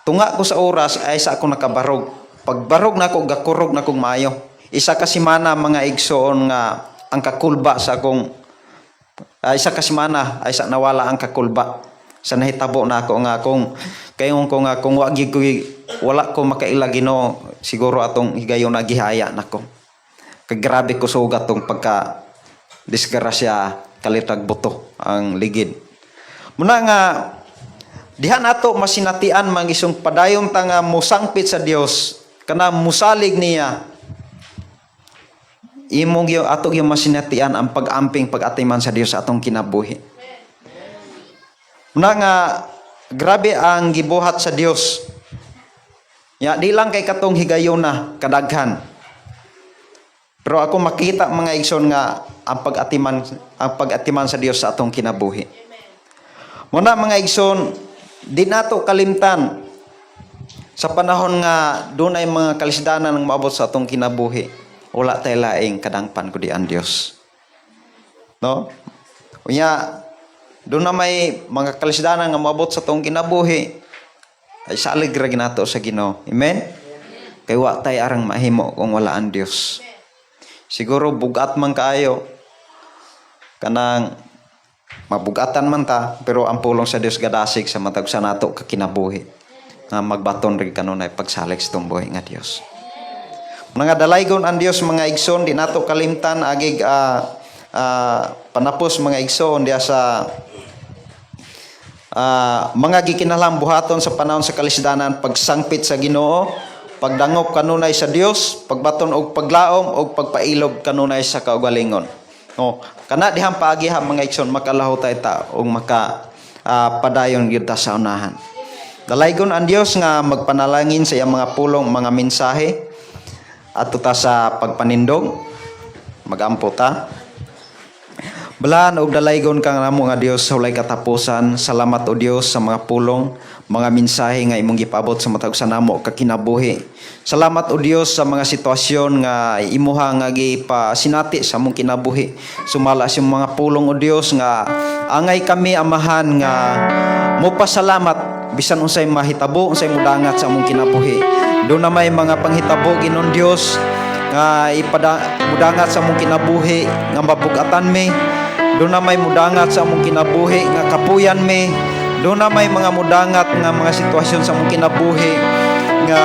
tunga ko sa oras ay sa ako nakabarog. Pagbarog nako, gakurog na kong maayo. Isa ka semana, mga igsoon, nga ang kakulba sa akong isa ka semana ay sa nawala ang kakulba sa nahitabo na ako nga kung kayon ko nga kung wa gyud ko, wala ko makaila Ginoo, siguro atong higayon na gihaya nako kay grabe ko sugat tong pagka disgrasya, kalitag buto ang ligid. Muna nga diha nato masinatian, mga isong, padayon ta nga mosangpit sa Dios, kana musalig niya, imong gyud ato gyud masinatian ang pag-amping, pag-atiman sa Dios sa atong kinabuhi. Muna nga grabe ang gibuhat sa Dios. Ya di lang kay katong higayona kadaghan. Pero ako makita, mga igsoon, nga ang pag-atiman sa Dios sa atong kinabuhi. Muna, mga igsoon, di nato kalimtan sa panahon nga dunay mga kalisdanan ang maabot sa atong kinabuhi, wala tay laing kadangpan kundi ang Dios. No? Unya, doon na may mga kalisdanan nga maabot sa atong kinabuhi, ay salig ra ginato sa Ginoo. Amen? Kay wa tay arang mahimo kung wala ang Dios. Siguro bugat man kaayo, kanang mabugatan man ta, pero ang pulong sa Dios gadasig sa matag sa nato ka kinabuhi nga magbaton rin kanunay pagsalig sa itong buhi nga Dios. Mga dalaygon ang Dios, mga igsoon, di nato kalimtan agig panapos, mga igsoon, diya sa mga gikinahanglang buhaton sa panahon sa kalisdanan: pagsangpit sa Ginoo, pagdangop kanunay sa Dios, pagbaton og paglaom og pagpailob kanunay sa kaugalingon. No, kana dihang paagi ha, mga igsoon, makalahutay ta ug maka padayon gyud ta sa unahan. Dalaygon ang Dios nga magpanalangin sa iyang mga pulong, mga mensahe. Adto ta sa pagpanindog. Magampo ta. Balaan og dalaygon kang namo nga Dios sa walay katapusan. Salamat, o Dios, sa mga pulong, mga mensahe nga imong gipaabot sa matag usa namo ka kinabuhi. Salamat, o Dios, sa mga sitwasyon nga imuha nga gipasinati sa among kinabuhi. Sumala sa imong mga pulong, o Dios, nga angay kami, Amahan, nga mopasalamat bisan unsay mahitabo, unsay mudangat sa among kinabuhi. Duna may mga panghitabo, Ginoong Dios, nga ipada mudangat sa among kinabuhi nga mabugatan mi. Duna may mudangat sa among kinabuhi nga kapuyan mi. Duna may mga mudangat nga mga sitwasyon sa among kinabuhi nga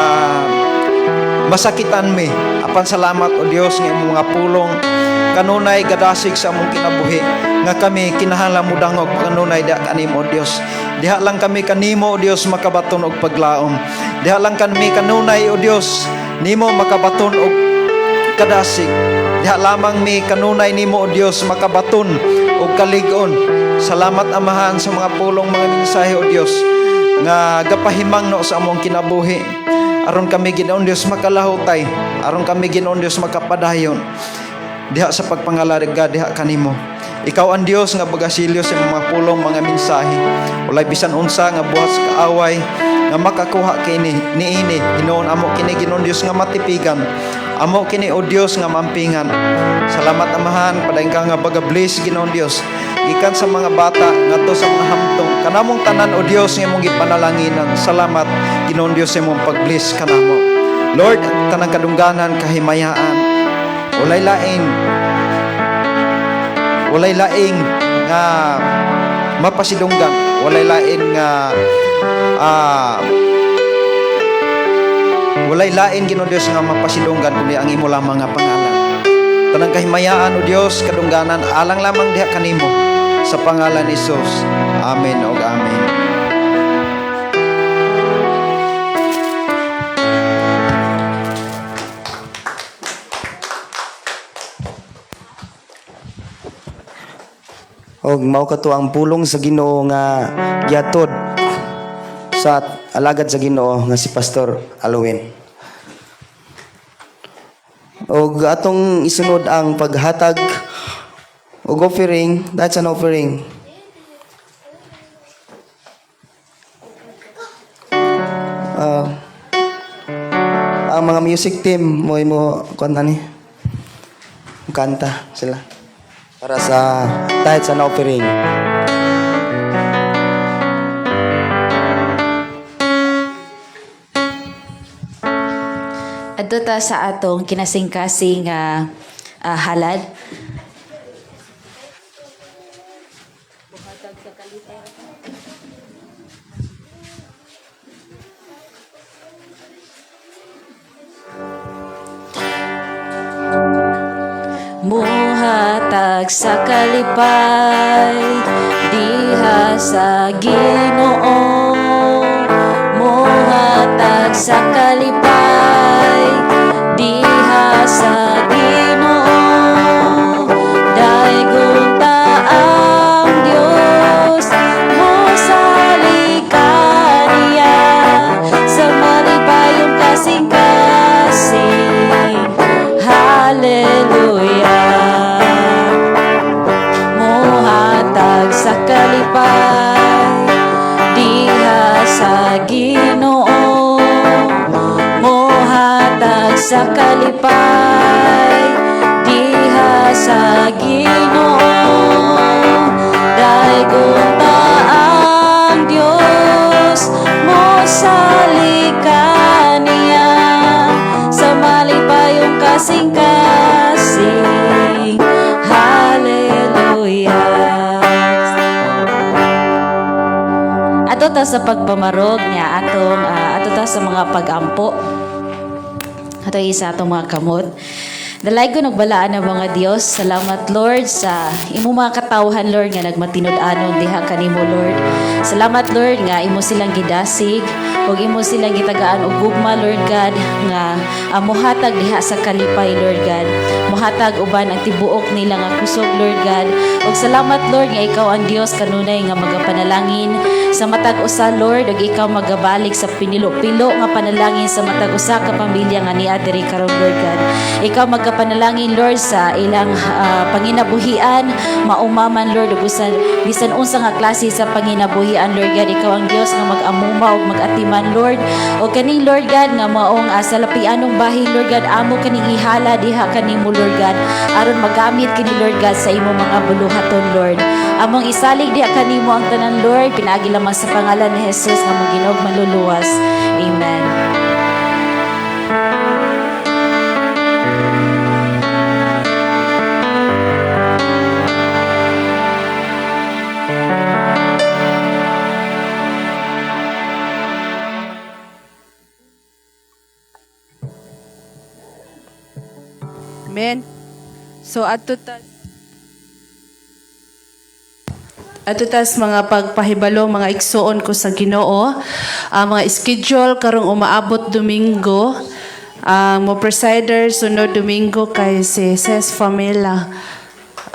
masakitan mi. Apan salamat, o Dios, nga imong mga pulong kanunay gadasig sa among kinabuhi nga kami kinahanglan mudangog kanunay diha kanimo, O Dios. Diha lang kami kanimo, O Dios, makabaton og paglaom. Diha lang kami kanunay, O Dios, nimo makabaton og kadasig. Diha lamang mi kanunay nimo, O Dios, makabaton og kalig-on. Salamat, Amahan, sa mga pulong, mga mensahe, O Dios, nga gapahimangno sa among kinabuhi aron kami, Ginoong Dios, makalahutay, aron kami, Ginoong Dios, makapadayon diha sa pagpangalagad diha kanimo. Ikaw ang Dios nga bagasilyo sa mga pulong, mga mensahe. Walay bisan unsa nga buhat sa kaaway nga makakuha kini niini. Hinuon amo kini, Ginoong Dios, nga matipigan. Amo kini, O Dios, nga mampingan. Salamat, Amahan, padayon ka nga baga-bless, Ginoong Dios. Gikan sa mga bata ngadto sa mga hamtong, kanamong tanan, O Dios, nga imong gipanalanginan. Salamat, Ginoong Dios, sa imong pag-bless kanamo. Lord, tanang kadungganan, kahimayaan, walay laing nga mapasidunggan, walay lain, Ginoong Dios, nga mapasidunggan kundi ang imo lamang nga pangalan. Tanang kahimayaan, O Dios, kadungganan, alang lamang diha kanimo, sa pangalan ni Jesus. Amen ug amen. Og mao kato ang pulong sa Ginoo nga giatod sa alagad sa Ginoo nga si Pastor Alwin. Og atong isunod ang paghatag og offering, that's an offering. Ang mga music team mo mo kuan ni. Kanta sila para sa tithes and offering. Adto ta sa atong kinasingkasing nga halad. Muhatag sa kalipay diha sa Ginoo. Muhatag sa kalipay diha sa Ginoo. Daygon ta ang Dios, mosalig kaniya sa malipayong kasing-kasing. Hallelujah. Muhatag sa kalipay diha sa Ginoo. Muhatag sa kalipay diha sa Ginoo. Daygon ta ang Dios, mosalig kaniya sa malipayong kasing-kasing. Hallelujah. Adto ta sa pagpamarog niya atong adto ta sa mga pagampo. Ato isa atong mga kamot. Dalaygon og balaan na mga Dios. Salamat, Lord, sa imo mga katawhan, Lord, nga nagmatinud-anon diha kanimo, Lord. Salamat, Lord, nga imo silang gidasig ug imo silang gitagaan og gugma, Lord God, nga mohatag diha sa kalipay, Lord God. Mohatag uban ang tibuok nila nga kusog, Lord God. Ug salamat, Lord, nga ikaw ang Dios kanunay nga magapanalangin sa matag usa, Lord, ug ikaw magabalik sa pinilo-pilo nga panalangin sa matag usa ka pamilya nga niya diri karon, Lord God. Ikaw magapanalangin, Lord, sa ilang panginabuhian, maumaman, Lord, ug bisan unsa nga klase sa panginabuhian, Lord God. Ikaw ang Dios nga mag-amuma ug mag-atiman, Lord. O kaning, Lord God, nga maong sa lapianong bahin, Lord God, amo kaning ihala diha kanimo, Lord God, aron magamit kini, Lord God, sa imong mga buluhaton, Lord. Among isalig diha kanimo ang tanan, Lord, pinaagi lamang sa pangalan ni Jesus nga among Ginoo ug manluluwas. Amen. Amen. So adto tas mga pagpahibalo, mga igsuon ko sa Ginoo, ang mga schedule karong umaabot Domingo, ang mo presider sunod Domingo kay si Ses Famila.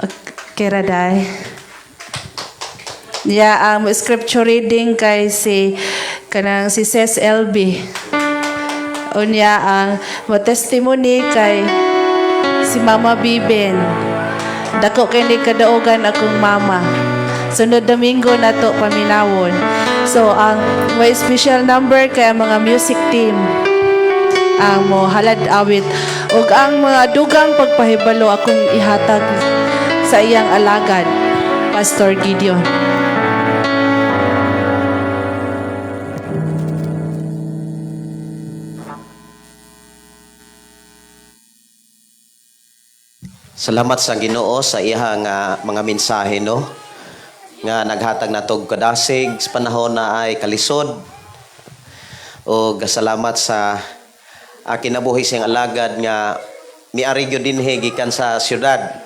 Okay ra day. Yeah, ang scripture reading kay si kanang si Ses LB. Unya ang mo testimony kay si Mama Biben. Dako kay ni kadaugan akong mama. Sunod Domingo na to paminawon. So ang may special number kay ang mga music team ang mo halad awit ug ang mga dugang pagpahibalo akong ihatag sa iyang alagad, Pastor Gideon. Salamat sa Ginoo sa iha nga mga mensahe, no, nga naghatag natog kadasig sa panahon na ay kalisod, o salamat sa kinabuhi siyang alagad nga miari gyud dinhi gikan sa syudad,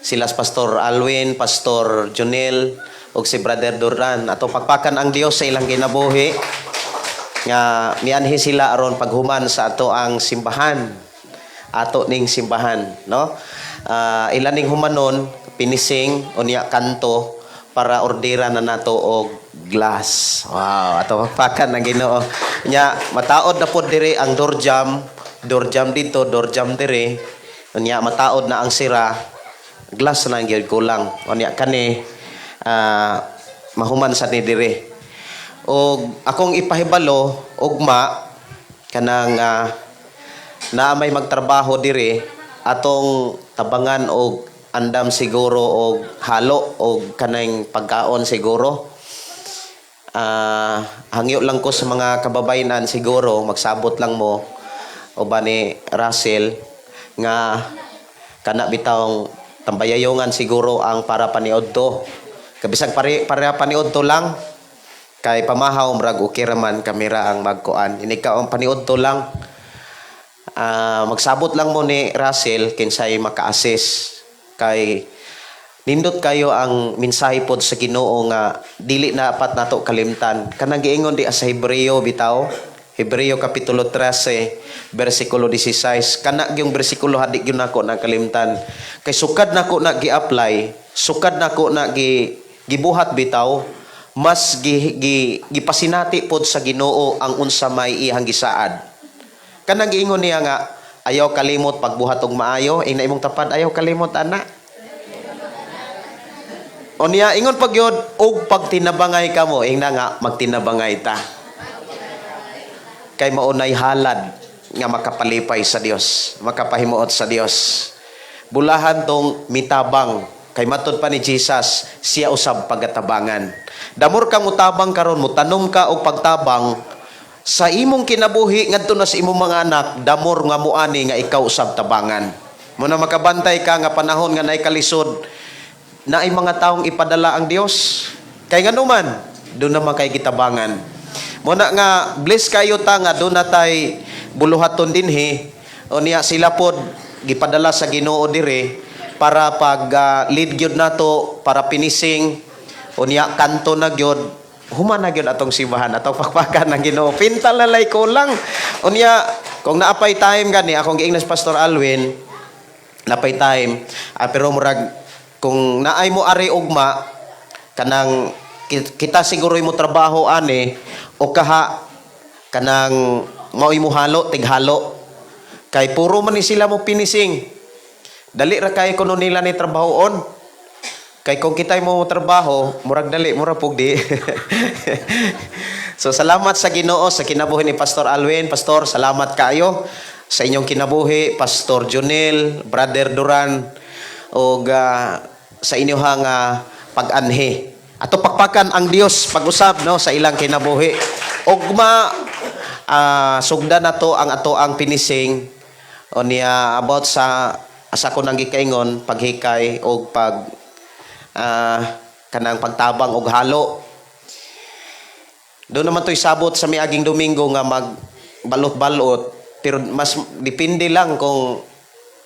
sila si Pastor Alwin, Pastor Junel ug si Brother Duran. Ato pakpakan ang Dios sa ilang kinabuhi nga mianhi sila aron paghuman sa ato ang simbahan, ato ning simbahan, no. Ilan ning humanon, finishing unya kanto para ordera na nato og glass. Wow, ato pakpakan ang Ginoo. Nya mataod na pod diri ang door jamb, door jamb dito, door jamb diri. Unya mataod na ang sira, glass na ang gyud kulang. Unya kani mahuman sa ni diri. Og akong ipahibalo ugma kanang naa may magtrabaho diri, atong tabangan og andam siguro og halo og kanang pagkaon siguro. Hangyo lang ko sa mga kababayenan, siguro magsabot lang mo o ba ni Russell nga kana bitawng tambayayongan siguro ang para paniudto, kabisag pare para paniudto lang, kay pamahaw murag okay ra man, kamera ang magkuan ini ka ang paniudto lang. Magsabot lang mo ni Russell kinsay maka-assist, kay nindot kayo ang mensahe pod sa Ginoo nga dili na apat nato kalimtan, kanang giingon di sa Hebreo bitaw, Hebreo kapitulo 13 bersikulo 16. Kana gyung bersikulo hadi gyud nako na kalimtan, kay sukad nako na gi-apply, sukad nako na gi gibuhat bitaw, mas gi, gi, gipasinati pod sa Ginoo ang unsa may iyang gisaad. Kanang giingon niya nga ayaw kalimot pagbuhat og maayo. Ingna imong tapad, ayaw kalimot ana. O niya ingon pag yun, og pagtinabangay kamo, ingna nga magtinabangay ta. Kay maunay halad nga makapalipay sa Dios, makapahimuot sa Dios. Bulahan tong mitabang, kay matud pa ni Jesus, siya usab pagatabangan. Damor kang mutabang karon, mutanom ka og pagtabang sa imong kinabuhi ngadto na sa imong mga anak, damor nga muani nga ikaw usab tabangan. Muna makabantay ka nga panahon nga naay kalisod, naay mga taong ipadala ang Dios. Kay nganuman, doon naman kay gitabangan. Muna nga bless kayo ta nga doon na tay buluhaton dinhi. O niya sila pod gipadala sa Ginoo dire para pag lead gyud nato para finishing unya kanto na gyud, human na gyud atong simbahan. Atong pakpakan ng Ginoo, pintal na lay kulang. Unya kung naapay time gani, akong giingnan si Pastor Alwin, napay time. Pero murag kung naay mo ari ugma, kanang kita siguro mo trabaho ani o kaha kanang maoy mo halo, tighalo, kay puro man ni sila mo finishing. Dali ra kay kuno nila ni trabahoon, kay kung kitay mo trabaho, murag dali, murag pugdi. So salamat sa Ginoo sa kinabuhi ni Pastor Alwin. Pastor, salamat kaayo sa inyong kinabuhi. Pastor Junel, Brother Duran, og sa inyong pag-anhi. Ato pakpakan ang Dios pag-usab, no, sa ilang kinabuhi. Ugma sugdan nato ang ato ang finishing unya about sa asa ko nang gikaingon, paghikay og pag kanang pagtabang og halo. Doon naman to'y sabot sa miaging Domingo nga mag balot-balot, pero mas depende lang kung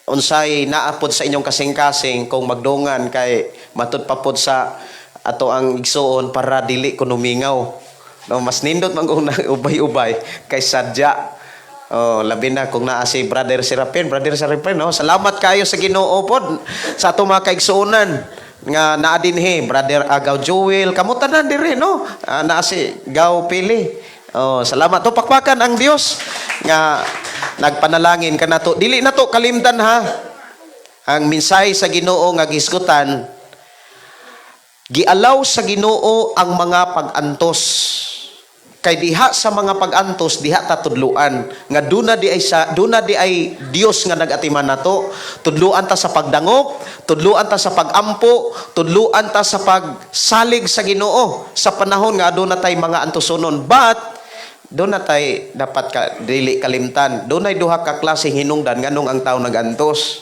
unsay naapod sa inyong kasing-kasing, kung magdungan, kay matud pa pod sa ato ang igsuon para dili ko numingaw. No, mas nindot man kung ubay-ubay kay sadya. Oh, labi na kung naa si Brother Serapin, Brother Serapin, no. Salamat kayo sa Ginoo pod sa ato mga kaigsuonan nga naa dinhi, Brother Agaw Joel, kamo tanan diri, no. Naa si Gaw Pili. Oh, salamat to, pakpakan ang Dios nga nagpanalangin kanato. Dili na to kalimtan ha. Ang mensahe sa Ginoo nga gisgutan, gialaw sa Ginoo ang mga pag-antos. Kay diha sa mga pag-antos, diha ta tudluan nga duna di ay Dios nga nagatiman nato. Tudluan ta sa pagdangop, tudluan ta sa pagampo, tudluan ta sa pagsalig sa Ginoo sa panahon nga aduna tay mga antusonon. But doon na tay dapat ka dili kalimtan. Dunay duha ka klaseng hinungdan nganong ang tao nagantos.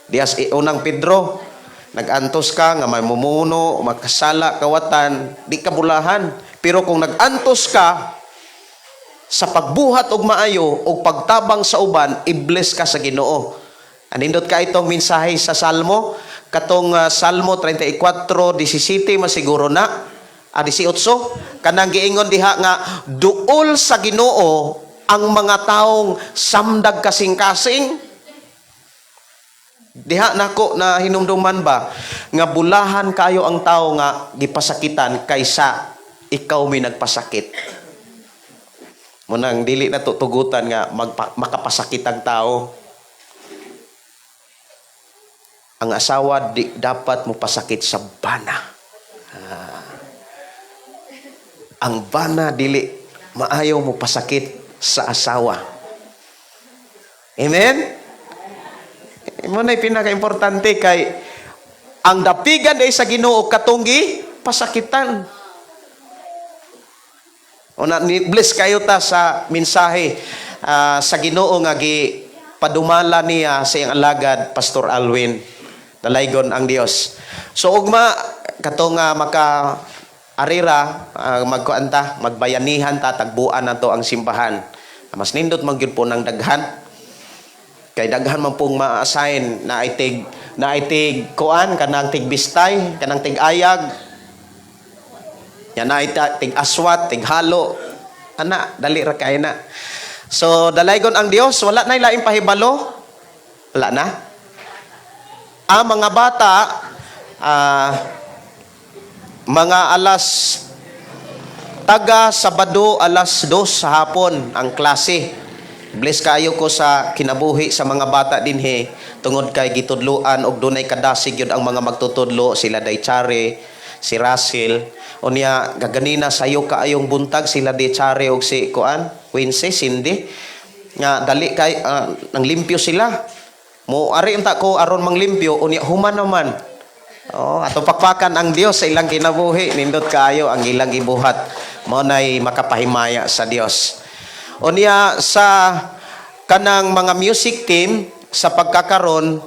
Dias unang Pedro, nag-antos ka nga may mumuno, makasala, kawatan, di ka bulahan. Pero kung nag-antos ka sa pagbuhat og maayo og pagtabang sa uban, i-bless ka sa Ginoo. Anindot ka itong mensahe sa Salmo, katong Salmo 34:17 masiguro na, 18, kanang giingon diha nga duol sa Ginoo ang mga taong samdag kasing-kasing. Diha nako na hinumduman ba nga bulahan kayo ang tao nga gipasakitan kaysa ikaw may nagpasakit. Munang dili na to tugutan nga makapasakit ang tao. Ang asawa di dapat mo pasakit sa bana. Ang bana dili maayo mo pasakit sa asawa. Amen? Mo na pinaka-importante kay ang dapigan day sa Ginoo katunggi pasakitan. Una ni bless kayo ta sa mensahe sa Ginoo nga gi padumala niya sa iyang alagad Pastor Alwin. Dalaygon ang Dios. So ugma kato nga maka arira magkuan ta, magbayanihan ta, tagbuan nato ang simbahan. Mas nindot man gyud po ng daghan. Kay daghan man pong ma-assign na itig kuan, kanang tig bistay, kanang tig ayag. Yan na tig aswat, tig halo. Ana, dali ra kay na. So dalaygon ang Dios, wala na laing pahibalo. Wala na. Ang mga bata mga alas taga Sabado alas 2 sa hapon ang klase. Bless kayo ko sa kinabuhi sa mga bata dinhi tungod kay gitudloan og dunay kadasig yun ang mga magtutudlo sila, day Chare, si Russell. Unya gaganina sayo kaayong buntag sila di Chare og si kuan Quincy Cindy nga dali kay nang limpyo sila. Mo ari unta ko aron manglimpyo, unya human naman. Oh, ato pakpakan ang Dios sa ilang kinabuhi. Nindot kaayo ang ilang gibuhat. Mao nay makapahimaya sa Dios. Unya sa kanang mga music team sa pagkakaron,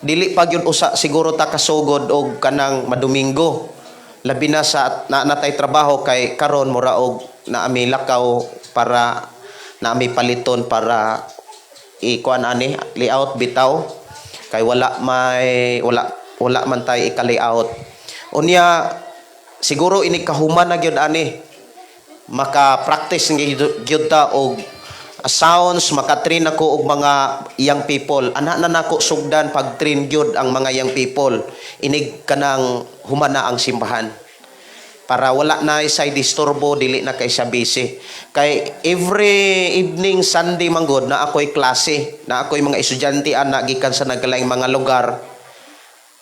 dili pa gyud usa siguro ta kasugod og kanang madomingo. Labi na sa na natay trabaho kay karon mura og naami lakaw para naami paliton para ikuan ani layout bitaw. Kay wala may wala wala man tay ika-layout. Unya siguro ini kahuman na gyud ani maka-practice gyud ta og sounds, maka-train ako og mga young people. Ana na nako sugdan pag-train gyud ang mga young people inig kanang human na ang simbahan para wala na isay disturbo, dili na kay siya busy, kay every evening Sunday manggod na ako'y klase, na ako'y mga estudyante ana gikan sa nagkalaing mga lugar.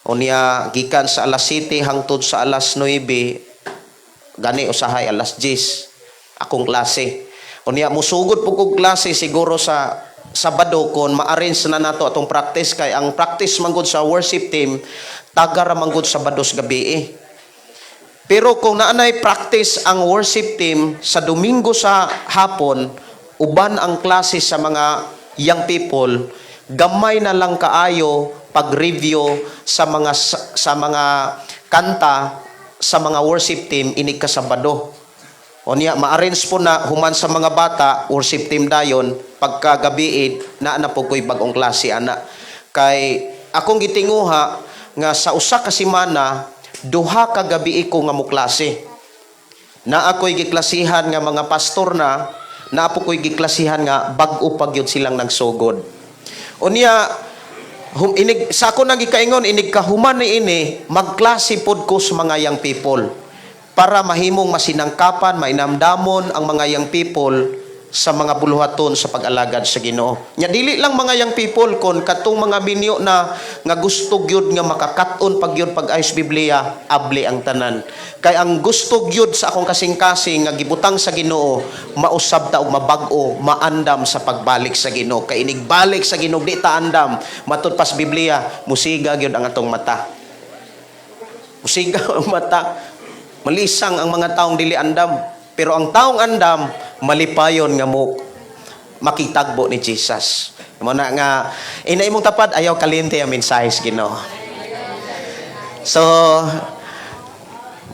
Unya gikan sa alas 7 hangtod sa alas 9, gani usahay alas 10 akong klase. Unya musugod po kog klase siguro sa Sabado kon ma-arrange na nato atong practice, kay ang practice manggod sa worship team taga ra manggod Sabados gabi eh. Pero kung naanay practice ang worship team sa Domingo sa hapon, uban ang klase sa mga young people, gamay na lang kaayo pag-review sa mga kanta sa mga worship team inig ka Sabado. O niya, ma-arrange po na human sa mga bata, worship team dayon, pagkagabiid, na na po ko'y bagong klase, ana. Kay akong gitinguha nga sa usa ka semana, 2 ka gabi ko nga moklase. Na ako'y giklasihan nga mga pastor na, na apo ko'y giklasihan nga bag-o pa gyud silang nagsugod. Unya, inig, sa ako nang gikaingon, inig kahuman ni ini, magklase pod ko sa mga young people para mahimong masinangkapan, mainamdamon ang mga young people sa mga buluhaton sa pag-alagad sa Ginoo. Nya dili lang mga young people, kon katong mga minyo na nga gusto gyud nga makakaton pag gyud pag-ayos Biblia, abli ang tanan. Kay ang gusto gyud sa akong kasing-kasing nga gibutang sa Ginoo, mausab ta og mabag-o, maandam sa pagbalik sa Ginoo. Kay inigbalik sa Ginoo di ta andam, matud pas Biblia, musiga gyud ang atong mata. Musiga ang mata. Malisang ang mga taong dili andam. Pero ang taong andam, malipayon nga mo makitagbo ni Jesus. Mo na nga ina imong tapad, ayaw kalinti ang mensahe sa Ginoo. So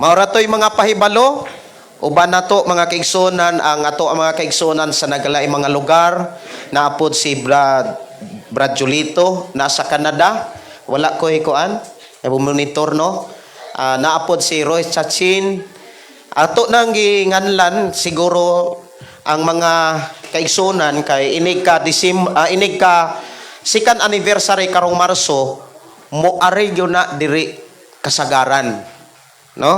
maura to'y mga pahibalo uban nato mga kaigsunan, ang ato ang mga kaigsunan sa nagalaing mga lugar. Naapod si Brad Brad Julito nasa Canada, wala ko kuan e monitor, no. Naapod si Roy Chachin. Ato nang ginganlan siguro ang mga kaigsunan kay inig ka December, inig ka second anniversary karong Marso, mo ari gyud na diri kasagaran, no.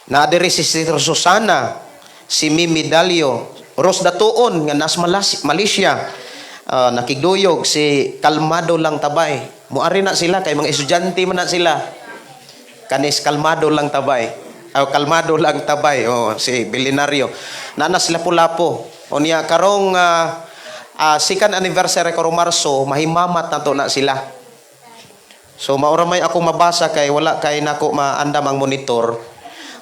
Na diri si Sister Susana, si Mimi Dalio, Ros Datuon nga nas Malaysia, nakigduyog si Kalmado lang tabay. Muari na sila kay mga estudyante man na sila. Kanis Kalmado lang tabay. Aw, Kalmado lang tabay, oh, si Bilinario. Nana sila Lapu-Lapu. O niya karong second anniversary karong Marso, mahimamat na to na sila. So maura may ako mabasa kay wala kay nako maandam ang monitor.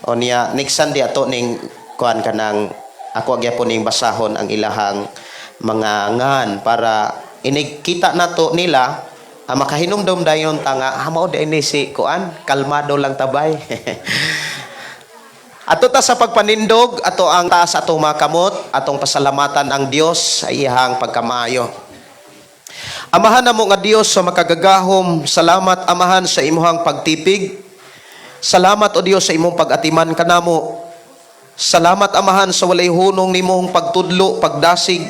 O niya next Sunday ato ning kuan kanang ako gyapon ning basahon ang ilahang mga ngan para inig kita nato nila, makahinumdum dayon ta nga mao di ni si kuan Kalmado lang tabay. Ato ta sa pagpanindog, ato ang taas atong mga kamot, atong pasalamatan ang Dios sa iyang pagkamaayo. Amahan namo nga Dios sa makagagahom, salamat, Amahan, sa imuhang pagtipig. Salamat, o Dios, sa imong pag-atiman kanamo. Salamat, Amahan, sa walay hunong nimong pagtudlo, pagdasig,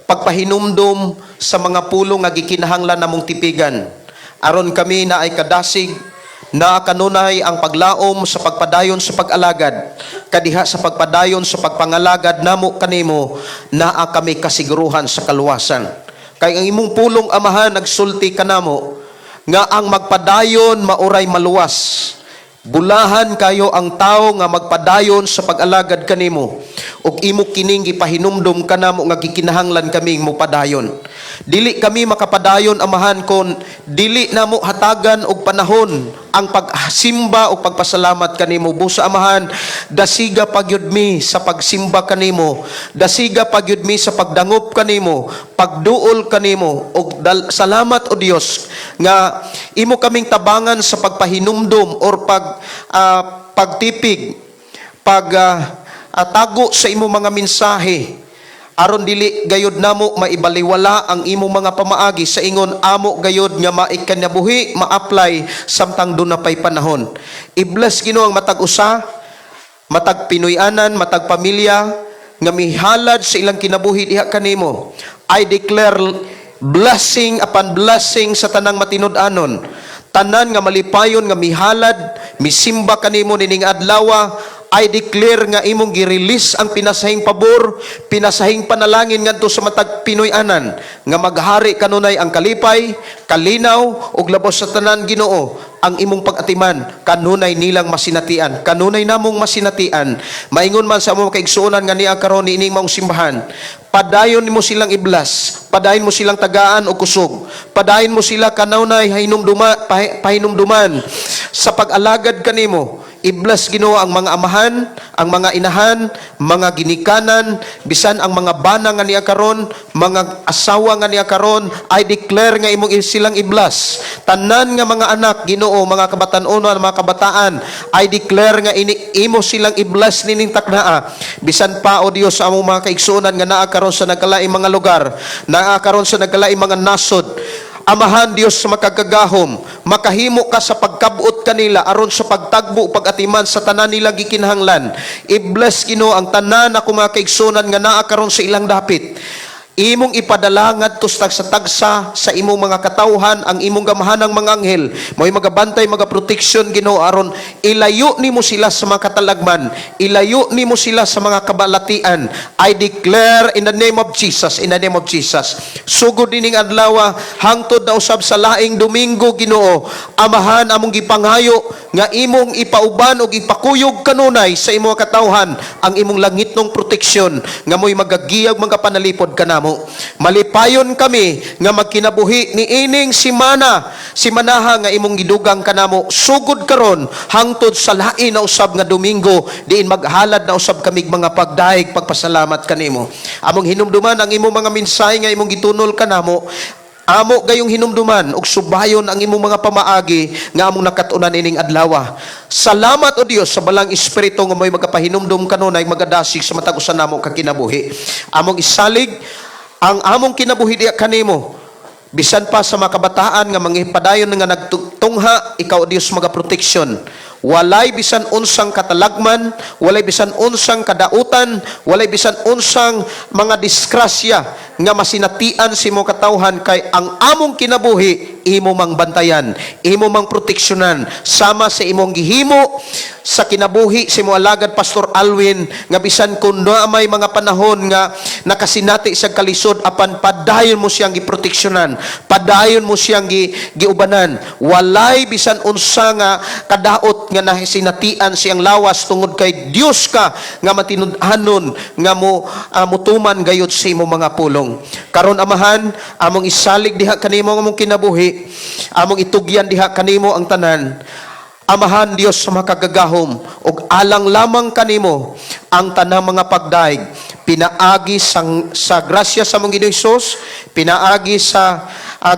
pagpahinumdum sa mga pulong nga gikinahanglan namong tipigan. Aron kami na ay kadasig, na kanunay ang paglaom sa pagpadayon sa pag-alagad, kadiha sa pagpadayon sa pagpangalagad namo kanimo, naa kami kasiguruhan sa kaluwasan. Kay ang imong pulong, Amahan, nagsulti kanamo nga ang magpadayon mauray maluwas. Bulahan kayo ang tao nga magpadayon sa pag-alagad kanimo ug imo kining gipahinumdum kanamo nga gikinahanglan kaming mopadayon. Dili kami makapadayon, Amahan, kon dili namo hatagan og panahon ang pagsimba o pagpasalamat kanimo. Busa, Amahan, dasiga pagyud mi sa pagsimba kanimo, dasiga pagyud mi sa pagdangop kanimo, pagduol kanimo og salamat, o Dios, nga imo kaming tabangan sa pagpahinumdum or pagtipig, pag tago sa imo mga mensahe. Aron dili gayud namo maibaliwala ang imong mga pamaagi sa ingon amo gayud nga maikanabuhi, ma-apply samtang duna pay panahon. I-bless, Ginoo, ang matag usa, matag Pinoy-anan, matag pamilya nga mihalad sa ilang kinabuhi diha kanimo. I declare blessing upon blessing sa tanang matinud-anon. Tanan nga malipayon nga mihalad, misimba kanimo nining adlaw, I declare nga imong gi-release ang pinasahing pabor, pinasahing panalangin ngadto sa matag Pinoy-anan nga maghari kanunay ang kalipay, kalinaw ug labos sa tanan, Ginoo, ang imong pag-atiman kanunay nilang masinatian, kanunay namong masinatian. Maingon man sa among kaigsuonan nga niya karon niining maong simbahan, padayon nimo silang i-bless, padayon mo silang tagaan og kusog, padayon mo sila kanunay hinumduma, pahinumduman sa pag-alagad kanimo. I-bless, Ginoo, ang mga amahan, ang mga inahan, mga ginikanan, bisan ang mga bana nga niya karon, mga asawa nga niya karon, I declare nga imong silang i-bless. Tanan nga mga anak, Ginoo, mga kabatan-onon, mga kabataan, I declare nga ini imo silang i-bless nining taknaa. Bisan pa, o Dios, sa among mga kaigsuonan nga naa karon sa nagkalaing mga lugar, naa karon sa nagkalaing mga nasod, Amahan Dios sa makagagahom, makahimo ka sa pagkabot kanila aron sa pagtagbo, pag-atiman sa tanan nila gikinahanglan. I-bless, Ginoo, ang tanan ako mga kaigsunan nga naa karon sa ilang dapit. Imong ipadala ngadto sa tagsa sa imong mga katawhan ang imong gamahanang mga anghel. Mo'y magabantay, mga proteksyon, Ginoo, aron ilayo nimo sila sa mga katalagman, ilayo nimo sila sa mga kabalatian. I declare in the name of Jesus, in the name of Jesus. Sugod nining adlaw hangtod na usab sa laing Domingo, Ginoo, Amahan, among gipanghayo nga imong ipauban og ipakuyog kanunay sa imong katawhan ang imong langitnong proteksyon nga mo'y magagiyag, mga panalipod kanamo. Malipayon kami nga magkinabuhi ni ining simana, simanaha nga imong gidugang kanamo sugod karon hangtod sa lain na usab nga Domingo diin maghalad na usab kami mga pagdayeg, pagpasalamat kanimo. Among hinumduman ang imong mga mensahe nga imong gitunol kanamo. Amo gayong hinumduman ug subayon ang imong mga pamaagi nga among nakat-unan ining adlaw. Salamat, o Dios, sa Balaang Espiritu nga mo'y magapahinumdum kanunay, magadasig sa matag usa namo ka kinabuhi. Among isalig ang among kinabuhi diya kanimo. Bisan pa sa mga kabataan nga mangipadayon nga nagtungha, ikaw, o Dios, maga proteksyon. Walay bisan unsang katalagman, walay bisan unsang kadautan, walay bisan unsang mga disgrasya nga masinatian sa imong katawhan kay ang among kinabuhi imo mang bantayan, imo mang proteksyonan sama sa imong gihimo sa kinabuhi sa imong alagad Pastor Alwin nga bisan kun naa may mga panahon nga nakasinati sa kalisod, apan padayon mo siyang giproteksyonan, padayon mo siyang giubanan. Walay bisan unsa nga kadaot nga nahisinatian siyang lawas tungod kay Dios ka nga matinud-anon nga mo mutuman gayud sa imong mga pulong. Karon, Amahan, among isalig diha kanimo ang among kinabuhi, among itugyan diha kanimo ang tanan. Amahan Dios sa makagagahom, ug alang lamang kanimo ang tanang mga pagdaig pinaagi sa grasya sa among Ginoong Hesus, pinaagi sa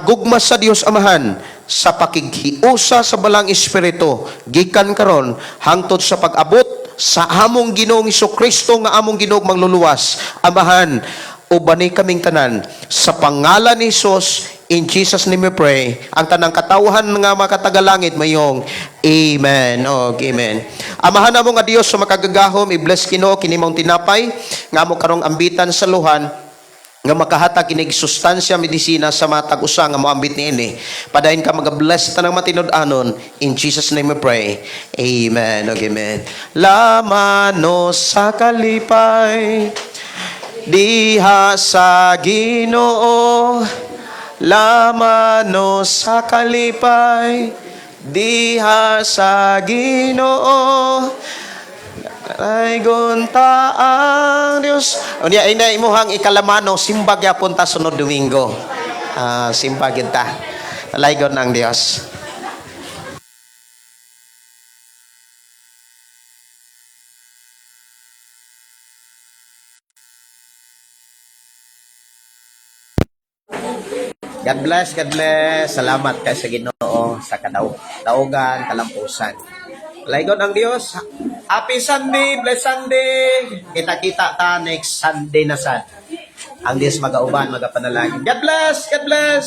gugma sa Dios Amahan, sa pakighiusa sa Balaang Espiritu, gikan karon hangtod sa pag-abot sa among Ginoong Kristo nga among Ginoong mangluluwas. Amahan, ubani kaming tanan sa pangalan ni Jesus. In Jesus' name we pray. Ang tanang katawhan nga makatagalangit mayong amen. Og amen. Amahan namo nga Dios sa makagagahom, i-bless, Ginoo, kini maong tinapay nga amo karong ambitan sa luhan nga makahatag kinig sustansya, medisina sa matag usa nga moambit niini. Padayon ka maga-bless sa tanang matinud-anon. In Jesus' name we pray. Amen. Og amen. Lamano sa kalipay diha sa Ginoo, lamano sa kalipay diha sa Ginoo, ay gunta ang Dios. Unya ina imuhang ikalamano, simba gyapon ta sunod Domingo. Ah, simba gyud ta. Laygon ang Dios. God bless, God bless. Salamat kay sa Ginoo sa kadaugan, kalampusan. Laygon ang Dios. Happy Sunday, bless Sunday. Kita-kita ta next Sunday na sad. Ang Dios magauban, magapanalangin. God bless! God bless!